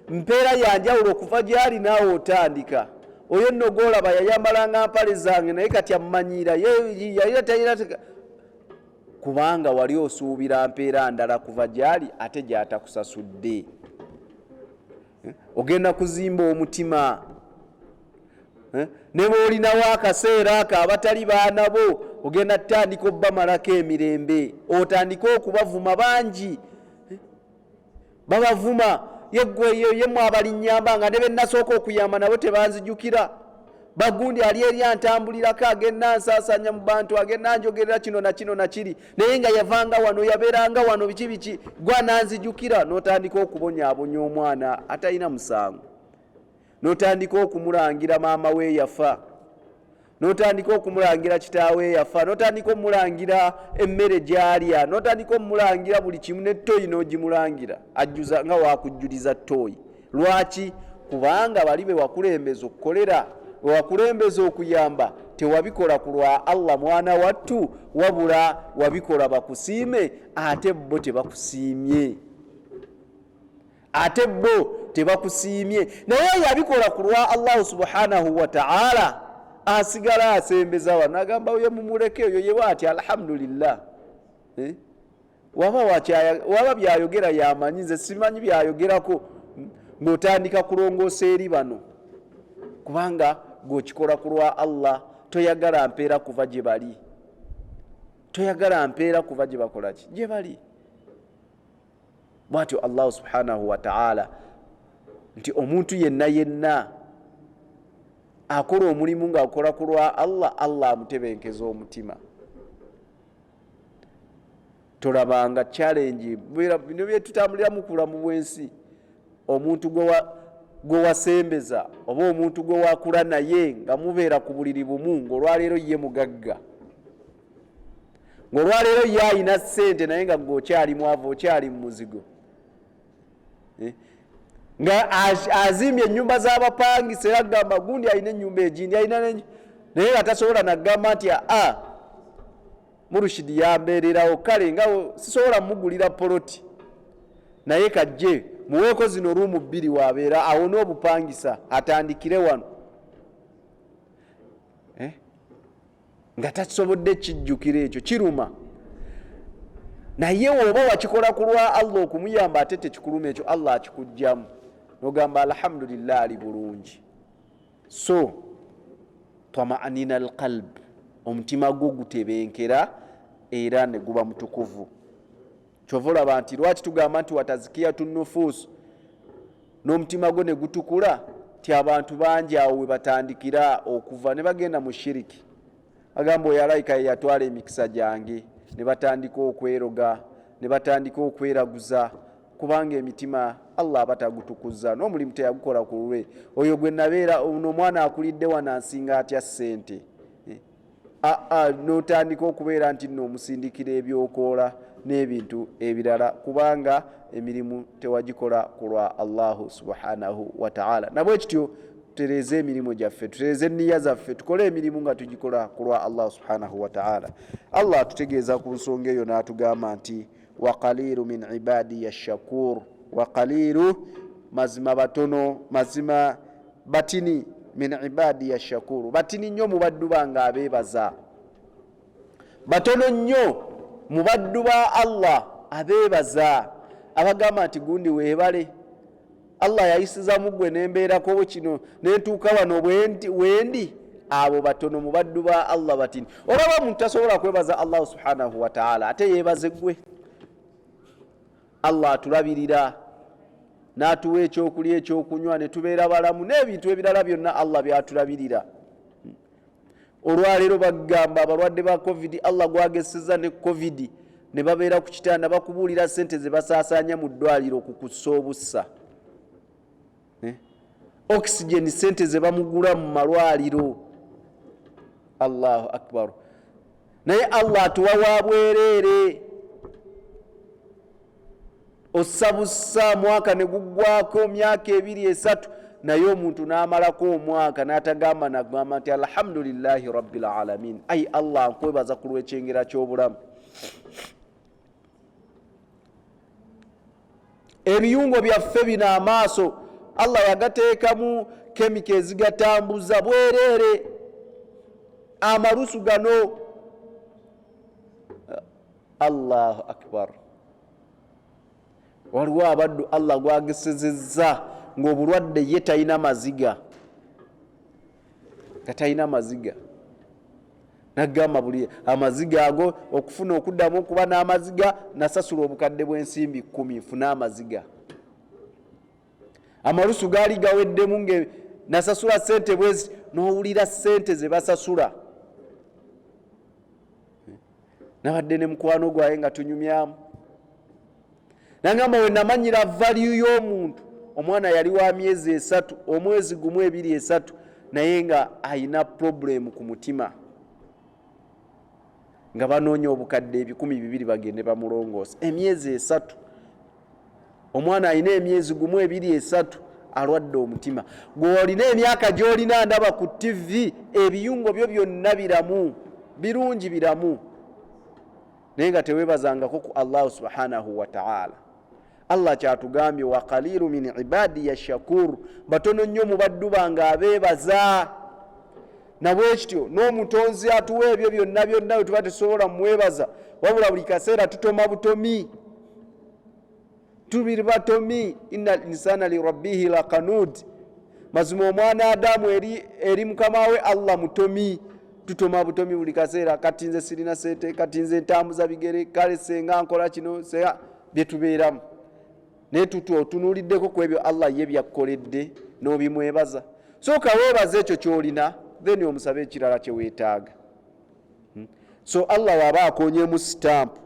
mpeera yanjawulo okuva gyali, naawe otandika oyo nno gwolaba yayambalanga mpale zange, naye kati ammanyiira yalira tayira, kubanga wali osuubira mpeera ndala kuva gyali ate gyatakusasudde. Ogenda kuzimba omutima, ne bwolinawo akaseera ako abatali baana bo, ogenda tutandika obbamalako emirembe, otandike okubavuma. Bangi babavuma, yeggwe yemmwe abalinyamba, nga ne benasooka okuyamba nabo tebanzijukira, bagundi ali eri antambulirako, agenda nsaasanya mu bantu, agenda njogerera kino na kino na kiri, naye nga yavanga wano, yabeeranga wano, biki biki, gwananzijukira. N'otandika okubonyaabonya omwana atalina musango, n'otandika okumulangira maama we yafa, n'otandika okumulangira kitaawe yafa, n'otandika omulangira emmere gy'alya, n'otandika omulangira buli kimu, ne toyi n'ogimulangira, ajjuza nga wakujjuliza toyi. Lwaki? Kubanga bali be wakulembeza okukolera, be wakulembeza okuyamba, tewabikola ku lwa Allah, mwana wattu, wabula wabikola bakusiime, ate bo tebakusiimye, ate bo tebakusiimye. Naye yabikola ku lwa Allahu subhanahu wa ta'ala, asigala asembeza wano, agamba oyo mumuleke, oyo yewa ati alhamdulillah, eh? Waba byayogera yamanyi, nze simanyi byayogerako. Ng'otandika kulongoosa eri bano, kubanga gw'okikola ku lwa Allah, toyagala mpeera kuva gye bali, toyagala mpeera kuva gye bakola ki, gye bali. Bwatyo Allahu subhanahu wa ta'ala nti omuntu yenna yenna akola omulimu ng'akola ku lwa Allah, Allah amutebenkeza omutima. Tolabanga challenge bino byetutambuliramu ku bulamu bw'ensi, omuntu gwe wasembeza oba omuntu gwe wakula naye nga mubeera ku buliri bumu, ng'olwaleero ye mugagga, ng'olwaleero ye ayina ssente, naye nga gwe okyali mwavu, okyali mu muzigo, eh? Nga azimbye ennyumba z'abapangisa, era agamba gundi alina ennyumba egindi alina, naye nga tasobola nagamba nti aa Murushidi yambeererawo, kale nga sisobola mugulira poloti, naye kajje muweeko zino ruumu 2 wabeera awone obupangisa, atandikire wano, eh? Nga tasobodde kijjukira, ekyo kiruma. Naye woba wakikola ku lwa Allah okumuyamba, ate tekikuluma ekyo, Allah akikugjamu nogamba alhamdulillah, ali bulungi. So tamaanina alqalb, omutima gwo gutebenkera era ne guba mutukuvu. Kyova olaba nti lwaki tugamba nti watazikiyatu nufuusu, n'omutima gwo ne gutukula, ti abantu bangi awo we batandikira okuva ne bagenda mu shiriki. Agamba oyo alayika ye yatwala emikisa gyange, ne batandika okweroga, ne batandika okweraguza, kubanga emitima Allah aba tagutukuza, n'omulimu teyagukola ku lulwe. Oyo gwe nabeera ono omwana akulidde wano ansinga atya ssente? Aa, n'otandika okubeera nti nno omusindikira ebyokoola n'ebintu ebirala, kubanga emirimu tewagikola ku lwa Allahu subhanahu wa ta'ala. Nabwe kityo. Tutereeze emirimu gyaffe, tutereeze enniya zaffe, tukole emirimu nga tugikola ku lwa Allah subhanahu wataala. Allah atutegeeza ku nsonga eyo n'atugamba nti waqaliilu min ibadiya shakur, waqaliilu, mazima batono, mazima batini, min ibadiya shakuru, batini nnyo mu baddu bange abeebaza, batono nnyo mu baddu ba Allah abeebaza, abagamba nti gundi weebale, Allah yayisiza mu ggwe nembeerako kino nentuuka wano wendi. Abo batono mu baddu ba Allah, batini. Olaba omuntu tasobola kwebaza Allahu subhanahu wataala, ate yeebaze ggwe. Allah atulabirira n'atuwa ekyokulya, ekyokunywa, ne tubeera balamu n'ebintu ebirala byonna Allah byatulabirira. Olwaleero bagamba abalwadde ba COVID, Allah gwageseza ne COVID ne babeera ku kitanda, bakubuulira sente ze basaasaanya mu ddwaliro ku kussa obussa, Oxygen sente ze bamugula mu malwaliro. Allahu akbar! Naye Allah atuwa wa bwereere. Ossa bussa, mwaka ne guggwako, myaka 2, 3, naye omuntu n'amalako omwaka n'atagamba nagamba nti alhamdulillahi rabbil alamin, ai Allah, nkwebaza ku lw'ekyengera ky'obulamu. Ebiyungo byaffe bino, amaaso, Allah yagateekamu kemika ezigatambuza bwereere. Amalusu gano, Allahu akbar! Waliwo abaddu Allah gwagesezezza ng'obulwadde ye talina maziga, nga talina maziga, nagamba buli amaziga ago okufuna okuddamu okuba n'amaziga nasasula obukadde bw'ensimbi 10 nfune amaziga. Amalusu gaali gaweddemu nge nasasula sente bwezi, n'owulira sente ze basasula. Nabadde ne mukwano gwaye nga tunyumyamu, nagamba we namanyira value y'omuntu, omwana yali wa myezi 3, omwezi 1, 2, 3, naye nga ayina problem ku mutima, nga banoonya obukadde 200 bagende bamulongoosa. Emyezi 3, omwana alina emyezi 1, 2, 3, alwadde omutima. Gweolina emyaka gy'olina, ndaba ku TV, ebiyungo byo byonna biramu, birungi, biramu, naye nga teweebazangako ku Allahu subhanahu wataala. Allah kyatugambye, wa qalilu min ibadiya shakur, batono nnyo mu baddu bange abeebaza. Nabwekityo n'omutonzi atuwa ebyo byonna byonna bwe tuba tetusobola mumwebaza, wabula buli kaseera tutoma butomi, tubiri batomi. Inna linsana lirabbihi lakanud, mazima omwana Adamu eri mukama we Allah mutomi, tutoma butomi buli kaseera. Kati nze sirina sente, kati nze ntambuza bigere, kale senga nkola kino, senga byetubeeramu, naye tutu otunuuliddeko ku ebyo Allah ye byakkoledde n'obimwebaza. Sooka weebaza ekyo ky'olina, then omusabe ekirala kyeweetaaga. So Allah waaba akonyemu sitampu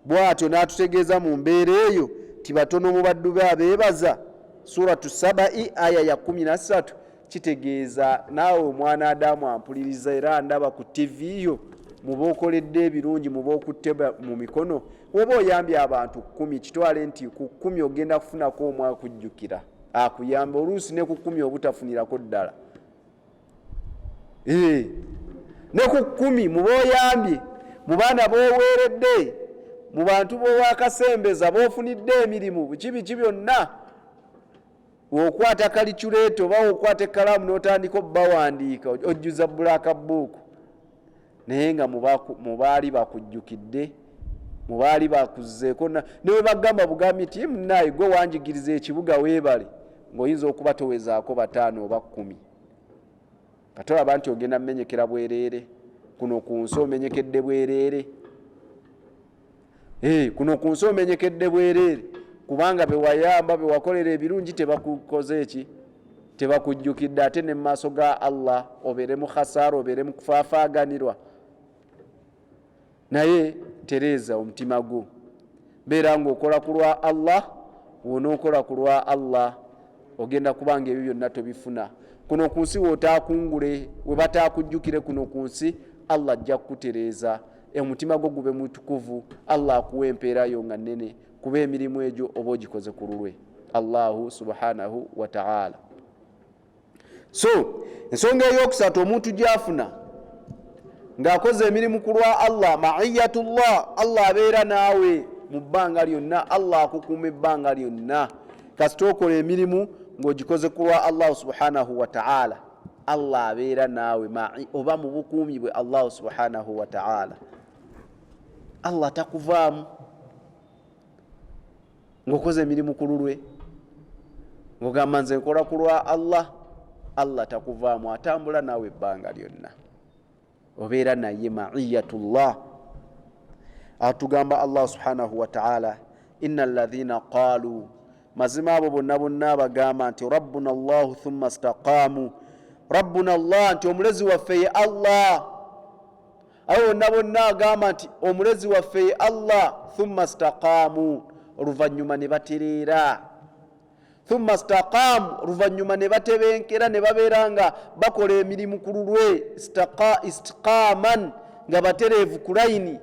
bw'atyo n'atutegeeza mu mbeera eyo ti batono mu baddu be abeebaza, Suratu Sabai aya ya 13, kitegeeza naawe omwana Adamu ampuliriza era ndaba ku TV yo, muba okoledde ebirungi, muba okutte mu mikono, woba oyambye abantu 10, kitwale nti ku 10 ogenda kufunako omu akujjukira akuyamba, oluusi ne ku 10 obutafunirako ddala. Ne ku 10 muba oyambye, mu baana b'oweeredde, mu bantu b'owakasembeza, b'ofunidde emirimu, biki biki byonna, wokwata calculator oba wokwata ekkalaamu n'otandika obbawandiika, ojjuza black book, naye nga mubaali bakujjukidde, mubaali bakuzzeeko, newe bagamba bugambi nti munnaaye gwe wanjigiriza ekibuga, weebale, ng'oyinza okuba towezaako 5 oba 10. Kati olaba nti ogenda mumenyekera bwereere kuno ku nsi, omenyekedde bwereere kuno ku nsi, omenyekedde bwereere, kubanga bewayamba, bewakolera ebirungi, tebakukoze eki, tebakujjukidde, ate ne mu maaso ga Allah obeere mu khasaara, obeere mu kufaafaaganirwa. Naye tereeza omutima gwo, beera ng'okola ku lwa Allah. Wonookola ku lwa Allah, ogenda kubanga ebyo byonna tobifuna kuno ku nsi. Wootaakungule, we bataakujjukire kuno ku nsi, Allah ajja kukutereeza omutima gwo gube mutukuvu, Allah akuwa empeerayo nga nnene, kuba emirimu egyo oba ogikoze ku lulwe Allahu subhanahu wataala. So ensonga eyokusatu omuntu gyafuna ng'akoze emirimu ku lwa Allah, maiyatullah, Allah abeera naawe mu bbanga lyonna, Allah akukuuma ebbanga lyonna. Kasita okola emirimu ng'ogikoze ku lwa Allahu subhanahu wataala, Allah abeera naawe oba mu bukuumi bwe Allahu subhanahu wataala. Allah takuvaamu ng'okoze emirimu ku lulwe, ng'ogamba nze nkola ku lwa Allah, Allah takuvaamu, atambula naawe ebbanga lyonna, obeera naye maiyatullah. Atugamba Allah subhanahu wataala, inna alladhina qalu, mazima abo bonna bonna abagamba nti rabbuna llahu thumma staqaamu, rabbuna llah, nti omulezi waffe ye Allah. Abo bonna bonna agamba nti omulezi waffe ye Allah, thumma staqaamu, oluvannyuma ne batereera, thumma staqaamu, oluvannyuma ne batebenkera, ne babeera nga bakola emirimu ku lulwe, istiqaaman, nga batereevu ku layini,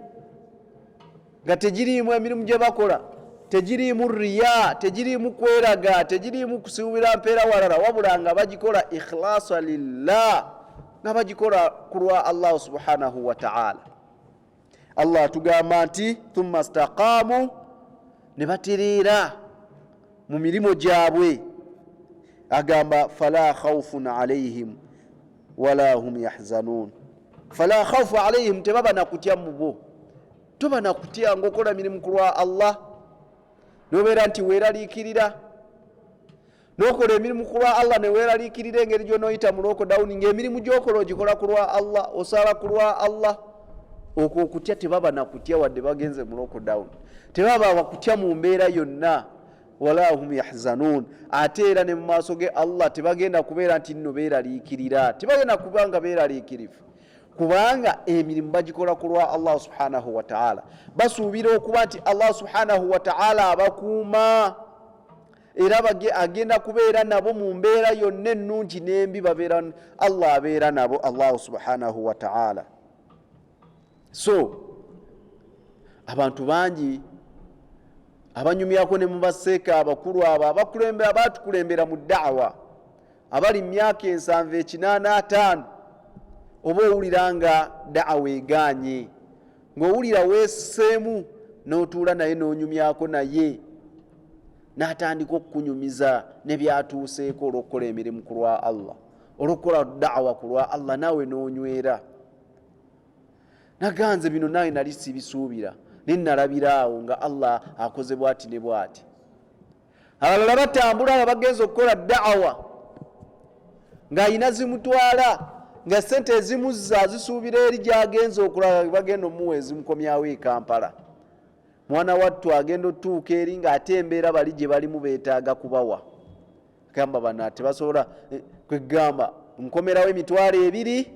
nga tegiriimu emirimu gye bakola tegiriimu riya, tegiriimu kweraga, tegiriimu kusuubira mpeera walala, wabula nga bagikola ikhlasa lillah, nga bagikola ku lwa Allahu subhanahu wataala. Allah atugamba nti thumma staqaamu, ne batereera mu mirimu gyabwe. Agamba fala khaufun alaihim wala hum yahzanun. Fala khaufu alaihim, tebaba nakutya mubo. Toba nakutya ngaokola mirimu ku lwa Allah, nobeera nti weeraliikirira. Nokola emirimu ku lwa Allah neweeraliikirira engeri gyonoyita mu lockdown, ngaemirimu gyokola ogikola ku lwa Allah, osala ku lwa Allah. Okwo okutya tebaba nakutya, wadde bagenze mu lockdown tebaba bakutya mu mbeera yonna. Wala hum yahzanun, ate era ne mu maaso ge Allah tebagenda kubeera nti nno beeraliikirira, tebagenda kuba nga beeraliikirivu, kubanga emirimu bagikola ku lwa Allah subhanahu wataala. Basuubira okuba nti Allah subhanahu wataala abakuuma, era agenda kubeera nabo mu mbeera yonna ennungi n'embi, babeera Allah abeera nabo, Allahu subhanahu wataala. So abantu bangi abanyumyako ne mubaseeka abakulu abo abakulembera, abatukulembera mu daawa, abali mu myaka 70, 80, 50, oba owulira nga daawa eganye, ng'owulira weesseemu, n'otuula naye n'onyumyako naye, n'atandika okukunyumiza ne byatuuseeko olw'okukola emirimu ku lwa Allah, olw'okukola daawa ku lwa Allah, naawe n'onywera. Naganze bino naawe nali sibisuubira, naye nalabiraawo nga Allah akoze bwati ne bwati. Abalala batambula nga bagenza okukola daawa, ng'ayina zimutwala, nga sente ezimuzza azisuubira eri gyagenza okulaba, bagenda omuwa ezimukomyawo e Kampala. Mwana wattu agenda otutuuka eri ng'ate embeera bali gye balimu beetaaga kubawa, gamba bano tebasobola kwegamba nkomerawo 20,000,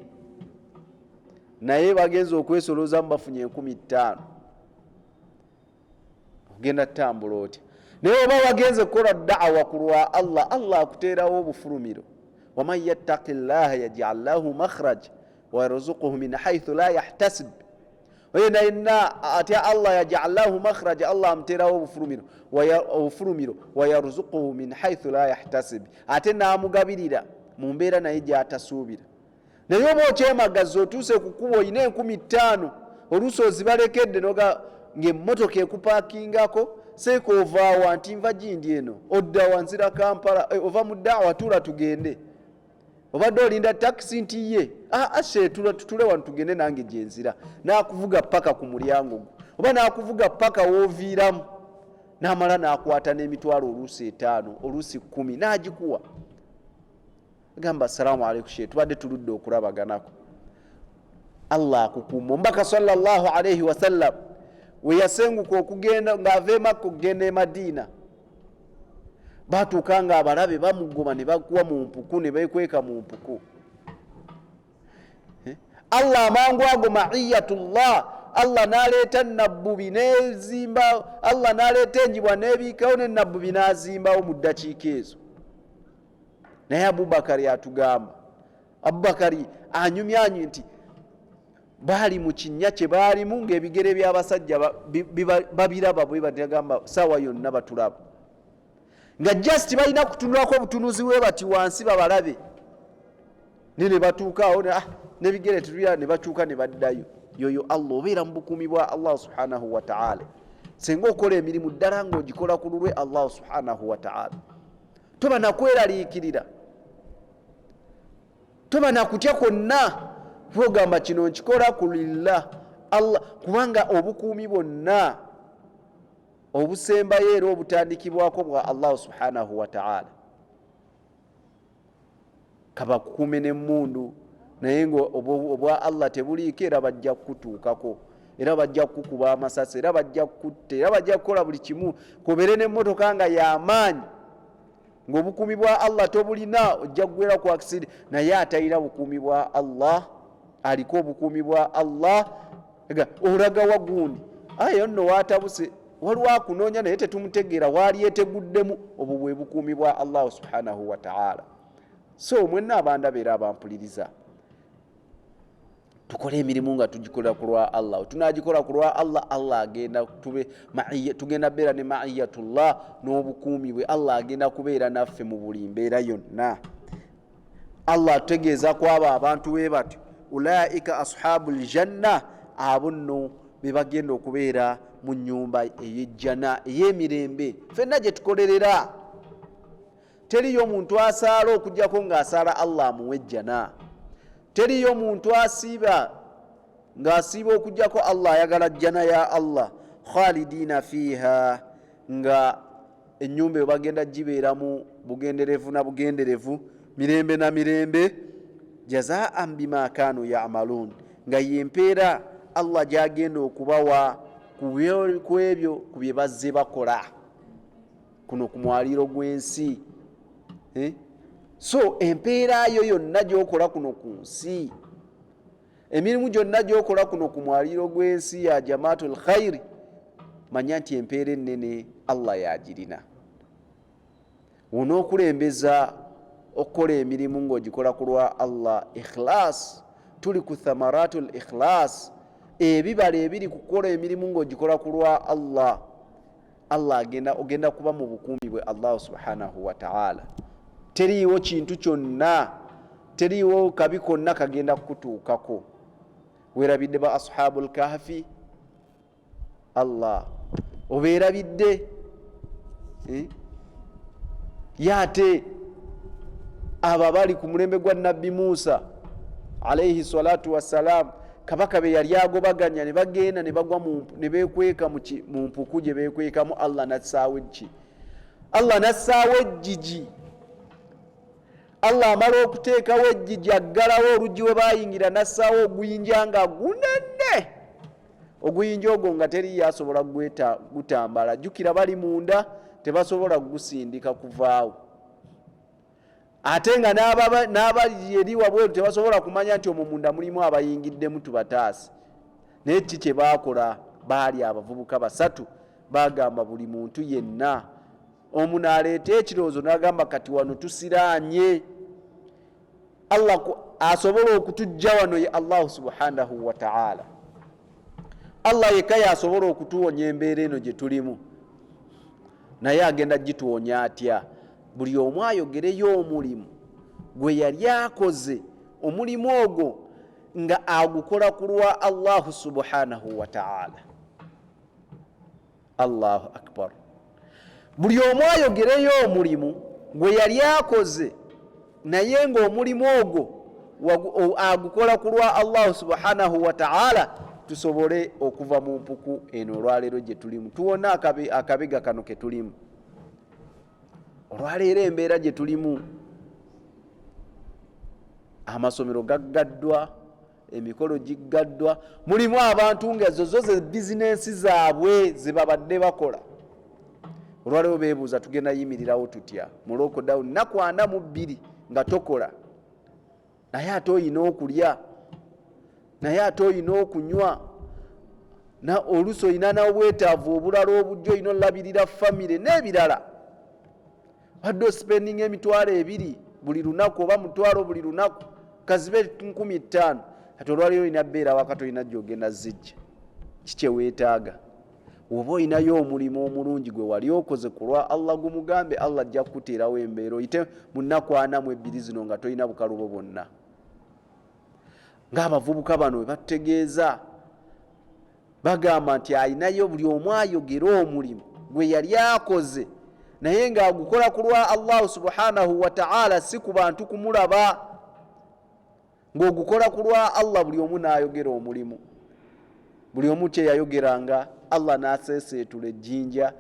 naye bagenza okwesoloozamu bafunye 5,000. Ogenda tutambula otya? Naye oba wagenze kukola daawa ku lwa Allah, Allah akuteerawo obufulumiro. Waman yattaki llaha yajal lahu makhraj wayarzuquhu min haithu la yahtasib. Oyo yenna atya Allah, yajal lahu makhraj, Allah amuteerawo obufulumiro, wayarzuquhu min haithu la yahtasib, ate n'amugabirira mu mbeera naye gy'atasuubira. Naye oba okyemagaza, otuuse ku kkubo, olina 5,000, oluusi ozibalekedde, noga ng'emmotoka ekupaakingako, seeka ovaawa? Nti nva gindi eno. Oddawa? Nzira Kampala. Ova mu ddaawa? Tuula tugende. Obadde olinda takisi? Nti ye ase tutule wano tugende nange gyenzira. N'akuvuga paka ku mulyango gwo, oba n'akuvuga paka wooviiramu, n'amala n'akwata n'emitwalo oluusi 5, oluusi 10, n'agikuwa, gamba assalamu alaikum she, tubadde tuludde okulabaganako. Allah akukuuma. Omubaka sallallahu alaihi wasallam we yasenguka okugenda ng'ava e Makka okugenda e Madiina, batuuka nga abalabe bamugoba ne bakuwa mu mpuku, ne bekweka mu mpuku. Allah amangu ago maiyatullah, Allah n'aleeta nabbubi nezimba, Allah n'aleeta enjibwa n'ebiikawo, ne nabbubi n'azimbawo mu ddakiika ezo. Naye Abubakari atugamba, Abubakari anyumyanyi nti baali mu kinnya kye baalimu ng'ebigere by'abasajja babiraba bwe batagamba saawa yonna batulaba, nga just balina kutunulako obutunuzi bwe bati wansi babalabe. Naye ne batuuka awo nebigere tetulya, ne bakyuka ne baddayo. Yoyo Allah, obeera mu bukuumi bwa Allah subhanahu wataala singa okola emirimu ddala ng'ogikola ku lulwe Allah subhanahu wataala. Toba nakweraliikirira, toba nakutya kwonna, ogamba kino nkikola ku lillah Allah, kubanga obukuumi bwonna obusembayo era obutandikibwako bwa Allah subhanahu wataala. Kabakukuume n'emmundu, naye nga obwa Allah tebuliiko, era bajja kukutuukako, era bajja kukukuba amasasi, era bajja kukutta, era bajja kukola buli kimu. Kubeere n'emmotoka nga y'amaanyi, ng'obukuumi bwa Allah tobulina, ojja kugwera ku accident. Naye atalina bukuumi bwa Allah, aliko obukuumi bwa Allah, olaga wagundi ayo nno watabuse, waliwo akunoonya naye tetumutegeera waali yeteguddemu. Obwo bwe bukuumi bwa Allahu subhanahu wataala. So mwenna abandaba era abampuliriza, tukole emirimu nga tugikola ku lwa Allah. Tunagikola ku lwa Allah, Allah agenda tube tugenda beera ne maiyatullah, n'obukuumi bwe. Allah agenda kubeera naffe mu buli mbeera yonna. Allah atutegeeza ku abo abantu be batyo, ulaika ashabu ljanna, abo nno be bagenda okubeera mu nnyumba ey'ejjana ey'emirembe ffenna gye tukolerera. Teriyo muntu asaala okugjako ng'asaala Allah amuwa ejjana. Teriyo muntu asiiba ng'asiiba okugjako Allah ayagala jjana ya Allah. Khalidina fiiha, nga ennyumba eyo bagenda gibeeramu bugenderevu na bugenderevu, mirembe na mirembe. Jazaan bima kanu yamaluun, nga yempeera Allah gyagenda okubawa ku ebyo ku bye bazze bakola kuno ku mwaliiro gw'ensi. So empeera yo yonna gyokola kuno ku nsi, emirimu gyonna gyokola kuno ku mwaliiro gw'ensi ya jamaatu lkhairi, manya nti empeera ennene Allah yagirina. Onookulembeza okukola emirimu ng'ogikola ku lwa Allah, ikhlas. Tuli ku thamaratu l ikhlas, ebibala ebiri kukola emirimu ng'ogikola ku lwa Allah. Allah agenda, ogenda kuba mu bukuumi bwe Allahu subhanahu wataala. Teriiwo kintu kyonna, teriiwo kabi konna kagenda kukutuukako. Weerabidde ba ashabu lkahfi? Allah obeerabidde? Ye ate abo abali ku mulembe gwa Nabbi Musa alaihi salatu wassalam, kabaka be yali agobaganya, ne bagenda ne bagwa ne beekweka mu mpuku gye beekwekamu. Allah nassaawo eggi, Allah nassaawo ejjiji. Allah amala okuteekawo ejjiji, aggalawo oluggi we bayingira, nassaawo oguyinja nga gunene. Oguyinja ogwo nga teriyo asobola gutambala. Jjukira bali munda, tebasobola kugusindika kuvaawo, ate nga n'abali eri wabweru tebasobola kumanya nti omwo munda mulimu abayingiddemu, tubataasi. Naye ki kye baakola? Baali abavubuka basatu, bagamba buli muntu yenna, omu n'aleeta ekirowoozo n'agamba, kati wano tusiraanye, Allah asobola okutujja wano ye Allahu subhanahu wataala. Allah yekka yasobola okutuwonya embeera eno gye tulimu. Naye agenda gituwonya atya? Buli omu ayogereyo omulimu gwe yali akoze, omulimu ogwo nga agukola ku lwa Allahu subhanahu wataala. Allahu akbar! Buli omu ayogereyo omulimu gwe yali akoze, naye ng'omulimu ogwo agukola ku lwa Allahu subhanahu wataala, tusobole okuva mu mpuku eno olwaleero gye tulimu, tuwone akabega kano ke tulimu olwaleero. Embeera gye tulimu, amasomero gaggaddwa, emikolo giggaddwa, mulimu abantu nga ezo zo ze bizinensi zaabwe ze babadde bakola. Olwaleero beebuuza, tugenda yimirirawo tutya mu lockdown, nnaku 42 nga tokola, naye ate oyina okulya, naye ate oyina okunywa, na oluusi olina n'obwetaavu obulala obujja, olina olabirira famire n'ebirala. Badde ospendinga 2000 buli lunaku oba 500 buli lunaku, kazibe 5000. Kati olwaliro olina beera waka, tolina gyogenda zijja. Kikyeweetaaga, oba olinayo omulimu omulungi gwe wali okoze ku lwa Allah, gumugambe Allah, ajja kukuteerawo embeera oyite mu nnaku 42 zino nga tolina bukalubo bwonna. Ng'abavubuka bano bwe batutegeeza, bagamba nti alinayo buli omu ayogere omulimu gwe yali akoze naye ng'agukola ku lwa Allahu subhanahu wataala, si ku bantu kumulaba, ng'ogukola ku lwa Allah. Buli omu n'ayogera omulimu, buli omu kyeyayogeranga, Allah n'aseeseetula ejjinja,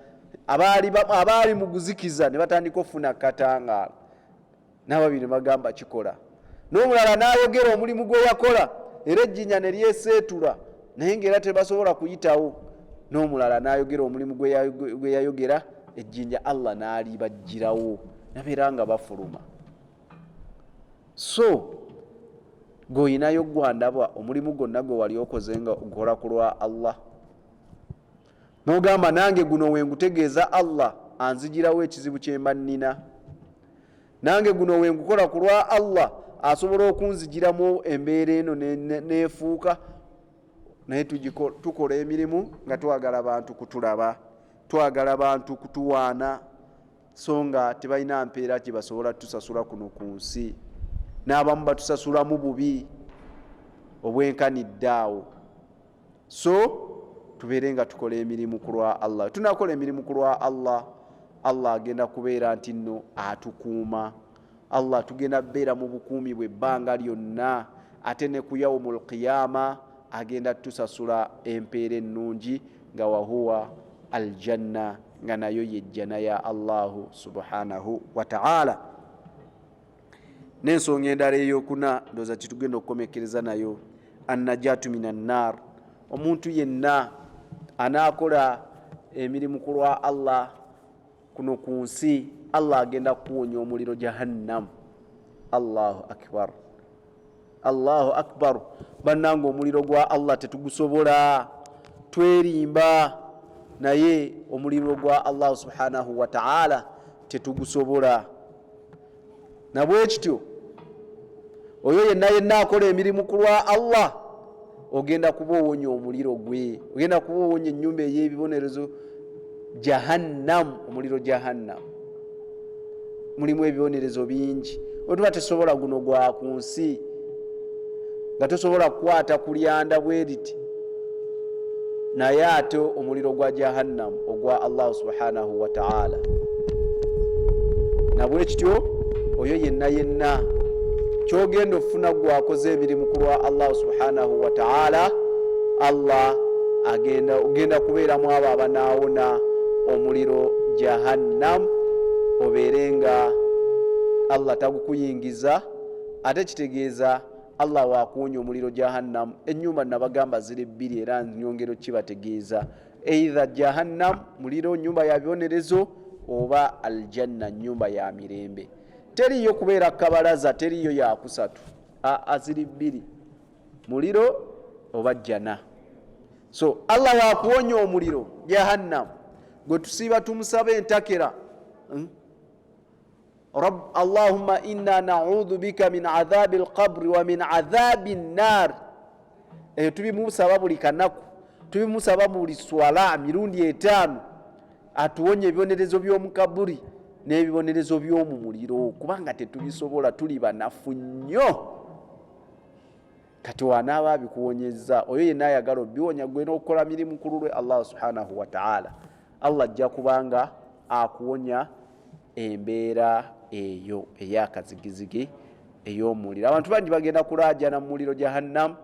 abaali mu guzikiza ne batandika okufuna katangaala, n'ababiri ne bagamba kikola. N'omulala n'ayogera omulimu gwe yakola, era ejjinja ne lyeseetula, naye ng'era tebasobola kuyitawo. N'omulala n'ayogera omulimu gwe yayogera, ejjinja Allah n'alibagirawo, nabeera nga bafuluma. So gweolinayo gwandabwa omulimu gwonna gwe wali okoze nga ogukola ku lwa Allah, nogamba nange guno wengutegeeza Allah anzigirawo ekizibu kyemba nnina, nange guno wengukola ku lwa Allah asobola okunzigiramu embeera eno neefuuka. Naye tukola emirimu nga twagala bantu kutulaba, twagala bantu kutuwaana, so nga tebalina mpeera gye basobola tusasula kuno ku nsi, n'abamu batusasulamu bubi obwenkanidde awo. So tubeere nga tukola emirimu ku lwa Allah. Tunakola emirimu ku lwa Allah, Allah agenda kubeera nti nno atukuuma. Allah tugenda kubeera mu bukuumi bwe ebbanga lyonna, ate ne ku yaumu lqiyama agenda tusasula empeera ennungi nga wahuwa aljanna, nga nayo yejjana ya Allahu subhanahu wataala. N'ensonga endala eyokuna, ndowooza kitugenda okukomekereza nayo, annajatu min annar. Omuntu yenna anaakola emirimu ku lwa Allah kuno ku nsi, Allah agenda kukuwonya omuliro Jahannam. Allahu akbar, Allahu akbar! Bannanga, omuliro gwa Allah tetugusobola, twerimba, naye omuliro gwa Allahu subhanahu wataala tetugusobola. Nabwekityo oyo yenna yenna akola emirimu ku lwa Allah, ogenda kuba owonya omuliro gwe, ogenda kuba owonya ennyumba ey'ebibonerezo Jahannam. Omuliro Jahannam mulimu ebibonerezo bingi. Wetuba tesobola guno gwa ku nsi, nga tosobola kukwata kulyanda bwe riti, naye ate omuliro gwa Jahannam ogwa Allahu subhanahu wataala. Nabwekityo oyo yenna yenna kyogenda okufuna gwakoze emirimu ku lwa Allahu subhanahu wataala, Allah agenda ogenda kubeeramu abo abanaawona omuliro Jahannam, obeere nga Allah tagukuyingiza. Ate kitegeeza Allah wakuwonya omuliro Jahannam. Ennyumba nabagamba ziri bbiri, era nyongero kibategeeza either Jahannam muliro, nyumba ya bibonerezo, oba aljanna, nyumba ya mirembe. Teriyo kubeera kabalaza, teriyo yakusatu, aa ziri bbiri, muliro oba jjana. So Allah wakuwonya omuliro Jahannam gwe tusiiba tumusaba entakera, Allahumma inna naudhu bika min adhabi lqabri wa min adhabi nnar. Eyo tubimusaba buli kanaku, tubimusaba buli swala mirundi 5, atuwonye ebibonerezo by'omukaburi n'ebibonerezo by'omu muliro, kubanga tetubisobola, tuli banafu nnyo. Kati wanaaba abikuwonyezza, oyo yenna ayagala obiwonya gwe n'okukola mirimu ku lulwe Allah subhanahu wataala, Allah ajja kubanga akuwonya embeera eyo ey'akazigizigi ey'omuliro. Abantu bangi bagenda kulaajana mu muliro Jahannam,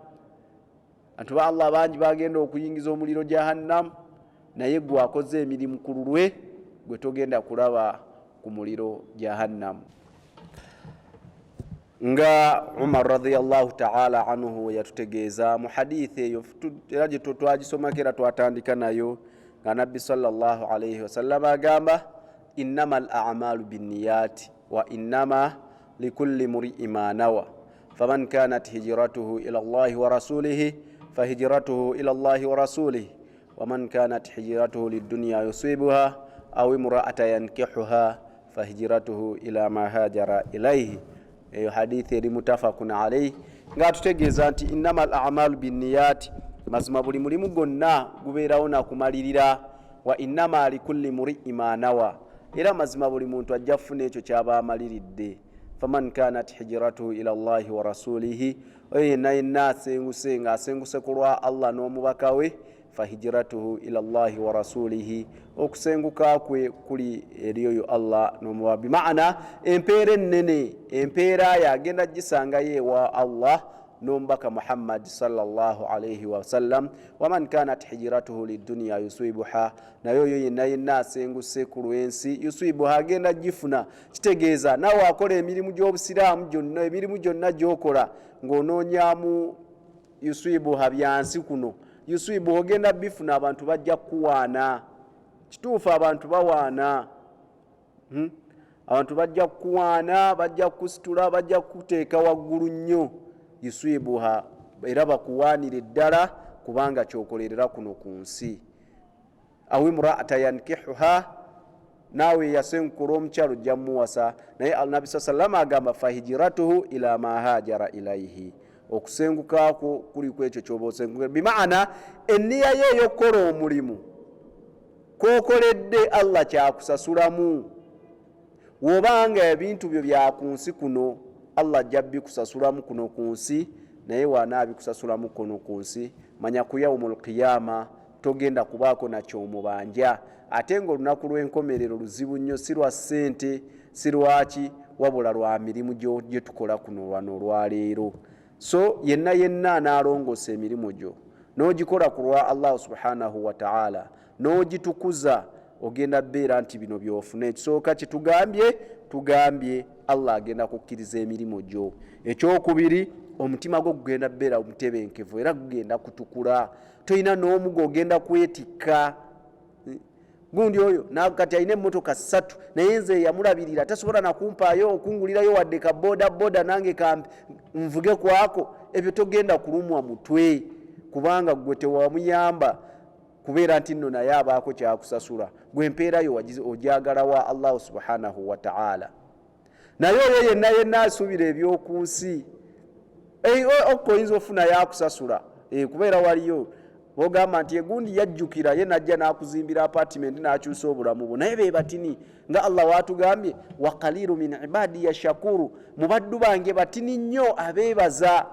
abantu ba Allah bangi bagenda okuyingiza omuliro Jahannam, naye gwe akoze emirimu ku lulwe gwe togenda kulaba ku muliro Jahannam. Nga Umar radiallahu taala anhu yatutegeeza mu hadithi eyo, era gye twagisomako era twatandika nayo, nga Nabbi sallallahu alaihi wasallama agamba innama al amalu binniyati wa innama likulli murii ma nawa, faman kanat hijratuhu ila llahi wa rasulihi fahijratuhu ila llahi wa rasulihi, waman kanat hijratuhu liddunya yusibuha aw imraata yankihuha fahijratuhu ila ma hajara ilaihi. Eyo hadithi eri mutafakun alaihi, ngaatutegeeza nti innama al amalu binniyati, mazima buli mulimu gwonna gubeerawo nakumalirira, wa innama likulli murii ma nawa, era mazima buli muntu ajja kufuna ekyo kyaba amaliridde. Faman kanat hijratuhu ila llahi wa rasulihi, oyo yenna yenna asenguse nga asenguse ku lwa Allah n'omubaka we, fahijratuhu ila llahi wa rasulihi, okusenguka kwe kuli eri oyo Allah n'omubaka. Bimaana empeera ennene, empeera ye agenda gisangayo ewa Allah n'omubaka Muhammad sallallahu alaihi wasallam. Waman kanat hijratuhu lidduniya yusibuha, naye oyo yenna yenna asenguse ku lw'ensi, yusibuha, agenda gifuna. Kitegeeza naawe akola emirimu gy'obusiraamu gyonna, emirimu gyonna gy'okola ng'onoonyamu yusibuha byansi kuno, yusibuha ogenda bifuna. Abantu bajja kukuwaana. Kituufu, abantu bawaana. Abantu bajja kukuwaana, bajja kukusitula, bajja kukuteeka waggulu nnyo. Yusibuha, era bakuwaanire ddala, kubanga kyokolerera kuno ku nsi. Aw imraata yankihuha, naawe yasenkula omukyalo ojja mumuwasa. Naye Nabi saa salama agamba, fahijiratuhu ila ma hajara ilaihi, okusengukakwo kuli ku ekyo kyoba osenguka. Bimaana enniya ye ey'okukola omulimu kwokoledde Allah kyakusasulamu. Wobanga ebintu byo bya ku nsi kuno, Allah ajja bikusasulamu kuno ku nsi. Naye waanaabikusasulamu kuno ku nsi, manya ku yaumu lqiyama togenda kubaako nakyomubanja. Ate nga olunaku lw'enkomerero luzibu nnyo, si lwa ssente, si lwaki, wabula lwa mirimu gye tukola kuno lwano olwaleero. So yenna yenna anaalongoosa emirimu gyo n'ogikola ku lwa Allahu subhanahu wataala n'ogitukuza, ogenda beera nti bino byofuna. Ekisooka kyetugambye, tugambye Allah agenda kukkiriza emirimu gyo. Ekyokubiri, omutima gwo gugenda beera mutebenkevu era gugenda kutukula, tolina n'omugo ogenda kwetikka. Gundi oyo kati alina emmotoka ssatu, naye nze yamulabirira tasobola nakumpaayo okungulirayo wadde ka boda boda nange nvuge kwako. Ebyo togenda kulumwa mutwe, kubanga gwe tewamuyamba kubeera nti nno naye abaako kyakusasula. Gwe empeerayo ojagala wa Allahu subhanahu wataala. Naye oyo yenna yenna asuubira ebyoku nsi, okko oyinza ofunayo akusasula, kubeera waliyo ogamba nti egundi yajjukira ye najja n'akuzimbira apartment n'akyusa obulamu bwo. Naye be batini, nga Allah watugambye, wa qalilu min ibadi yashakuru, mu baddu bange batini nnyo abeebaza.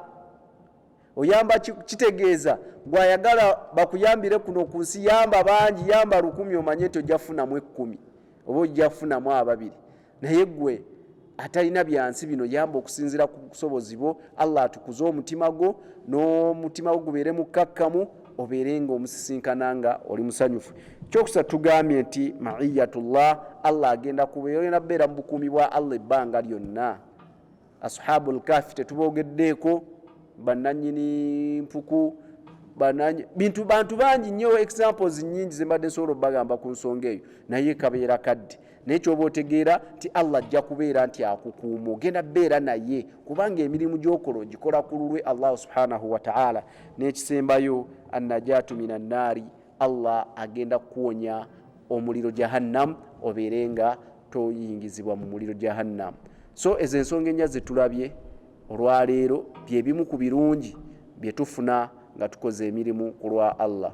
Oyamba kitegeeza gwayagala bakuyambire kuno ku nsi, yamba bangi, yamba 1,000, omanye nti ojja kufunamu 10 oba ojja kufunamu ababiri. Naye gwe atalina byansi bino, yamba okusinziira ku busobozi bwo. Allah atukuze omutima gwo, n'omutima gwo gubeere mukkakkamu, obeere nga omusisinkana nga oli musanyufu. Ekyokusatu tugambye nti maiyatullah, Allah agenda kubeera, ogenda kubeera mu bukuumi bwa Allah ebbanga lyonna. Ashabu lkafi tetubogeddeeko, bannanyini mpuku, bintu bantu bangi nnyo, examples nyingi zembadde nsobola obbagamba ku nsonga eyo, naye kabeera kadde. Naye kyoba otegeera nti Allah ajja kubeera nti akukuuma, ogenda beera naye, kubanga emirimu gyokola ogikola ku lulwe Allahu subhanahu wataala. N'ekisembayo, annajatu min annaari, Allah agenda kukuwonya omuliro Jahannam, obeere nga toyingizibwa mu muliro Jahannam. So ezo ensonga ennya zetulabye olwaleero byebimu ku birungi byetufuna nga tukoze emirimu ku lwa Allah.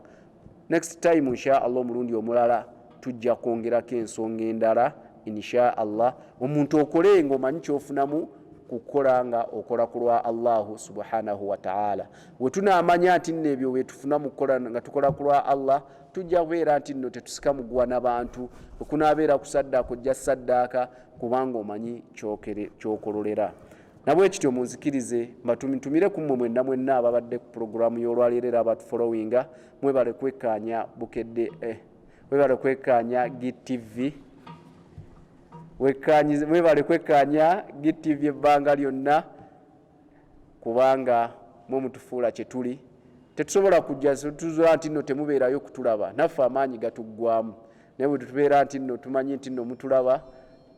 Next time, insha Allah, omulundi omulala tujja kwongerako ensonga endala, insha Allah. Omuntu okole nga omanyi kyofunamu kukola nga okola ku lwa Allahu subhanahu wataala. Wetunaamanya nti nno ebyo wetufuna mukukola nga tukola ku lwa Allah, tujja kubeera nti nno tetusika muguwa n'abantu. Okunaabeera kusaddaaka, ojja saddaaka kubanga omanyi kyokololera. Nabwe kityo munzikirize mbatumire ku mmwe mwenna mwenna ababadde ku puroguramu y'olwaleero era abatufollowinga. Mwebale kwekkaanya Bukedde, mwebale kwekkaanya GTV, mwebale kwekkaanya GTV ebbanga lyonna, kubanga mwe mutufuula kye tuli. Tetusobola kujja tuzula nti nno temubeerayo kutulaba, naffe amaanyi gatuggwamu. Naye bwe tubeera nti nno tumanyi nti nno mutulaba,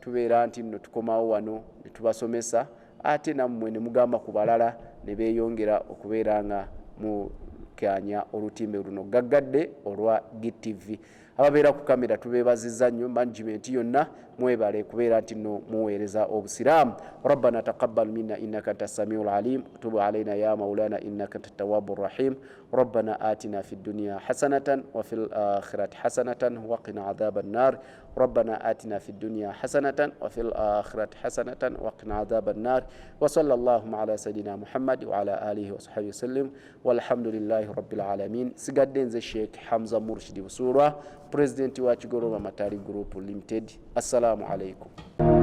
tubeera nti nno tukomawo wano ne tubasomesa, ate nammwe ne mugamba ku balala ne beeyongera okubeera nga mukanya olutimbe luno gaggadde olwa GTV. Ababeera ku kamera tubeebazizza nnyo, management yonna mwebale kubeera nti nno muweereza obusiraamu. Rabbana taqabbal minna innaka anta samiu lalim, tubu alaina ya maulana innaka anta tawabu rahim. Rabbana atina fi dunya hasanatan wa fil akhirati hasanatan waqina adhaba nnar. Rabbana atina fi dunya hasanatan wa fil akhirati hasanatan waqina adhaba nnar. Wa sallallahu ala sayidina Muhammad wa ala alihi wa sahbihi wasallim, walhamdulillahi rabbil alamin. Sigadde nze Sheikh Hamza Murshidi Busuulwa, pulezidenti wa Kigolooba Matali Group Limited. Assalamu alaikum.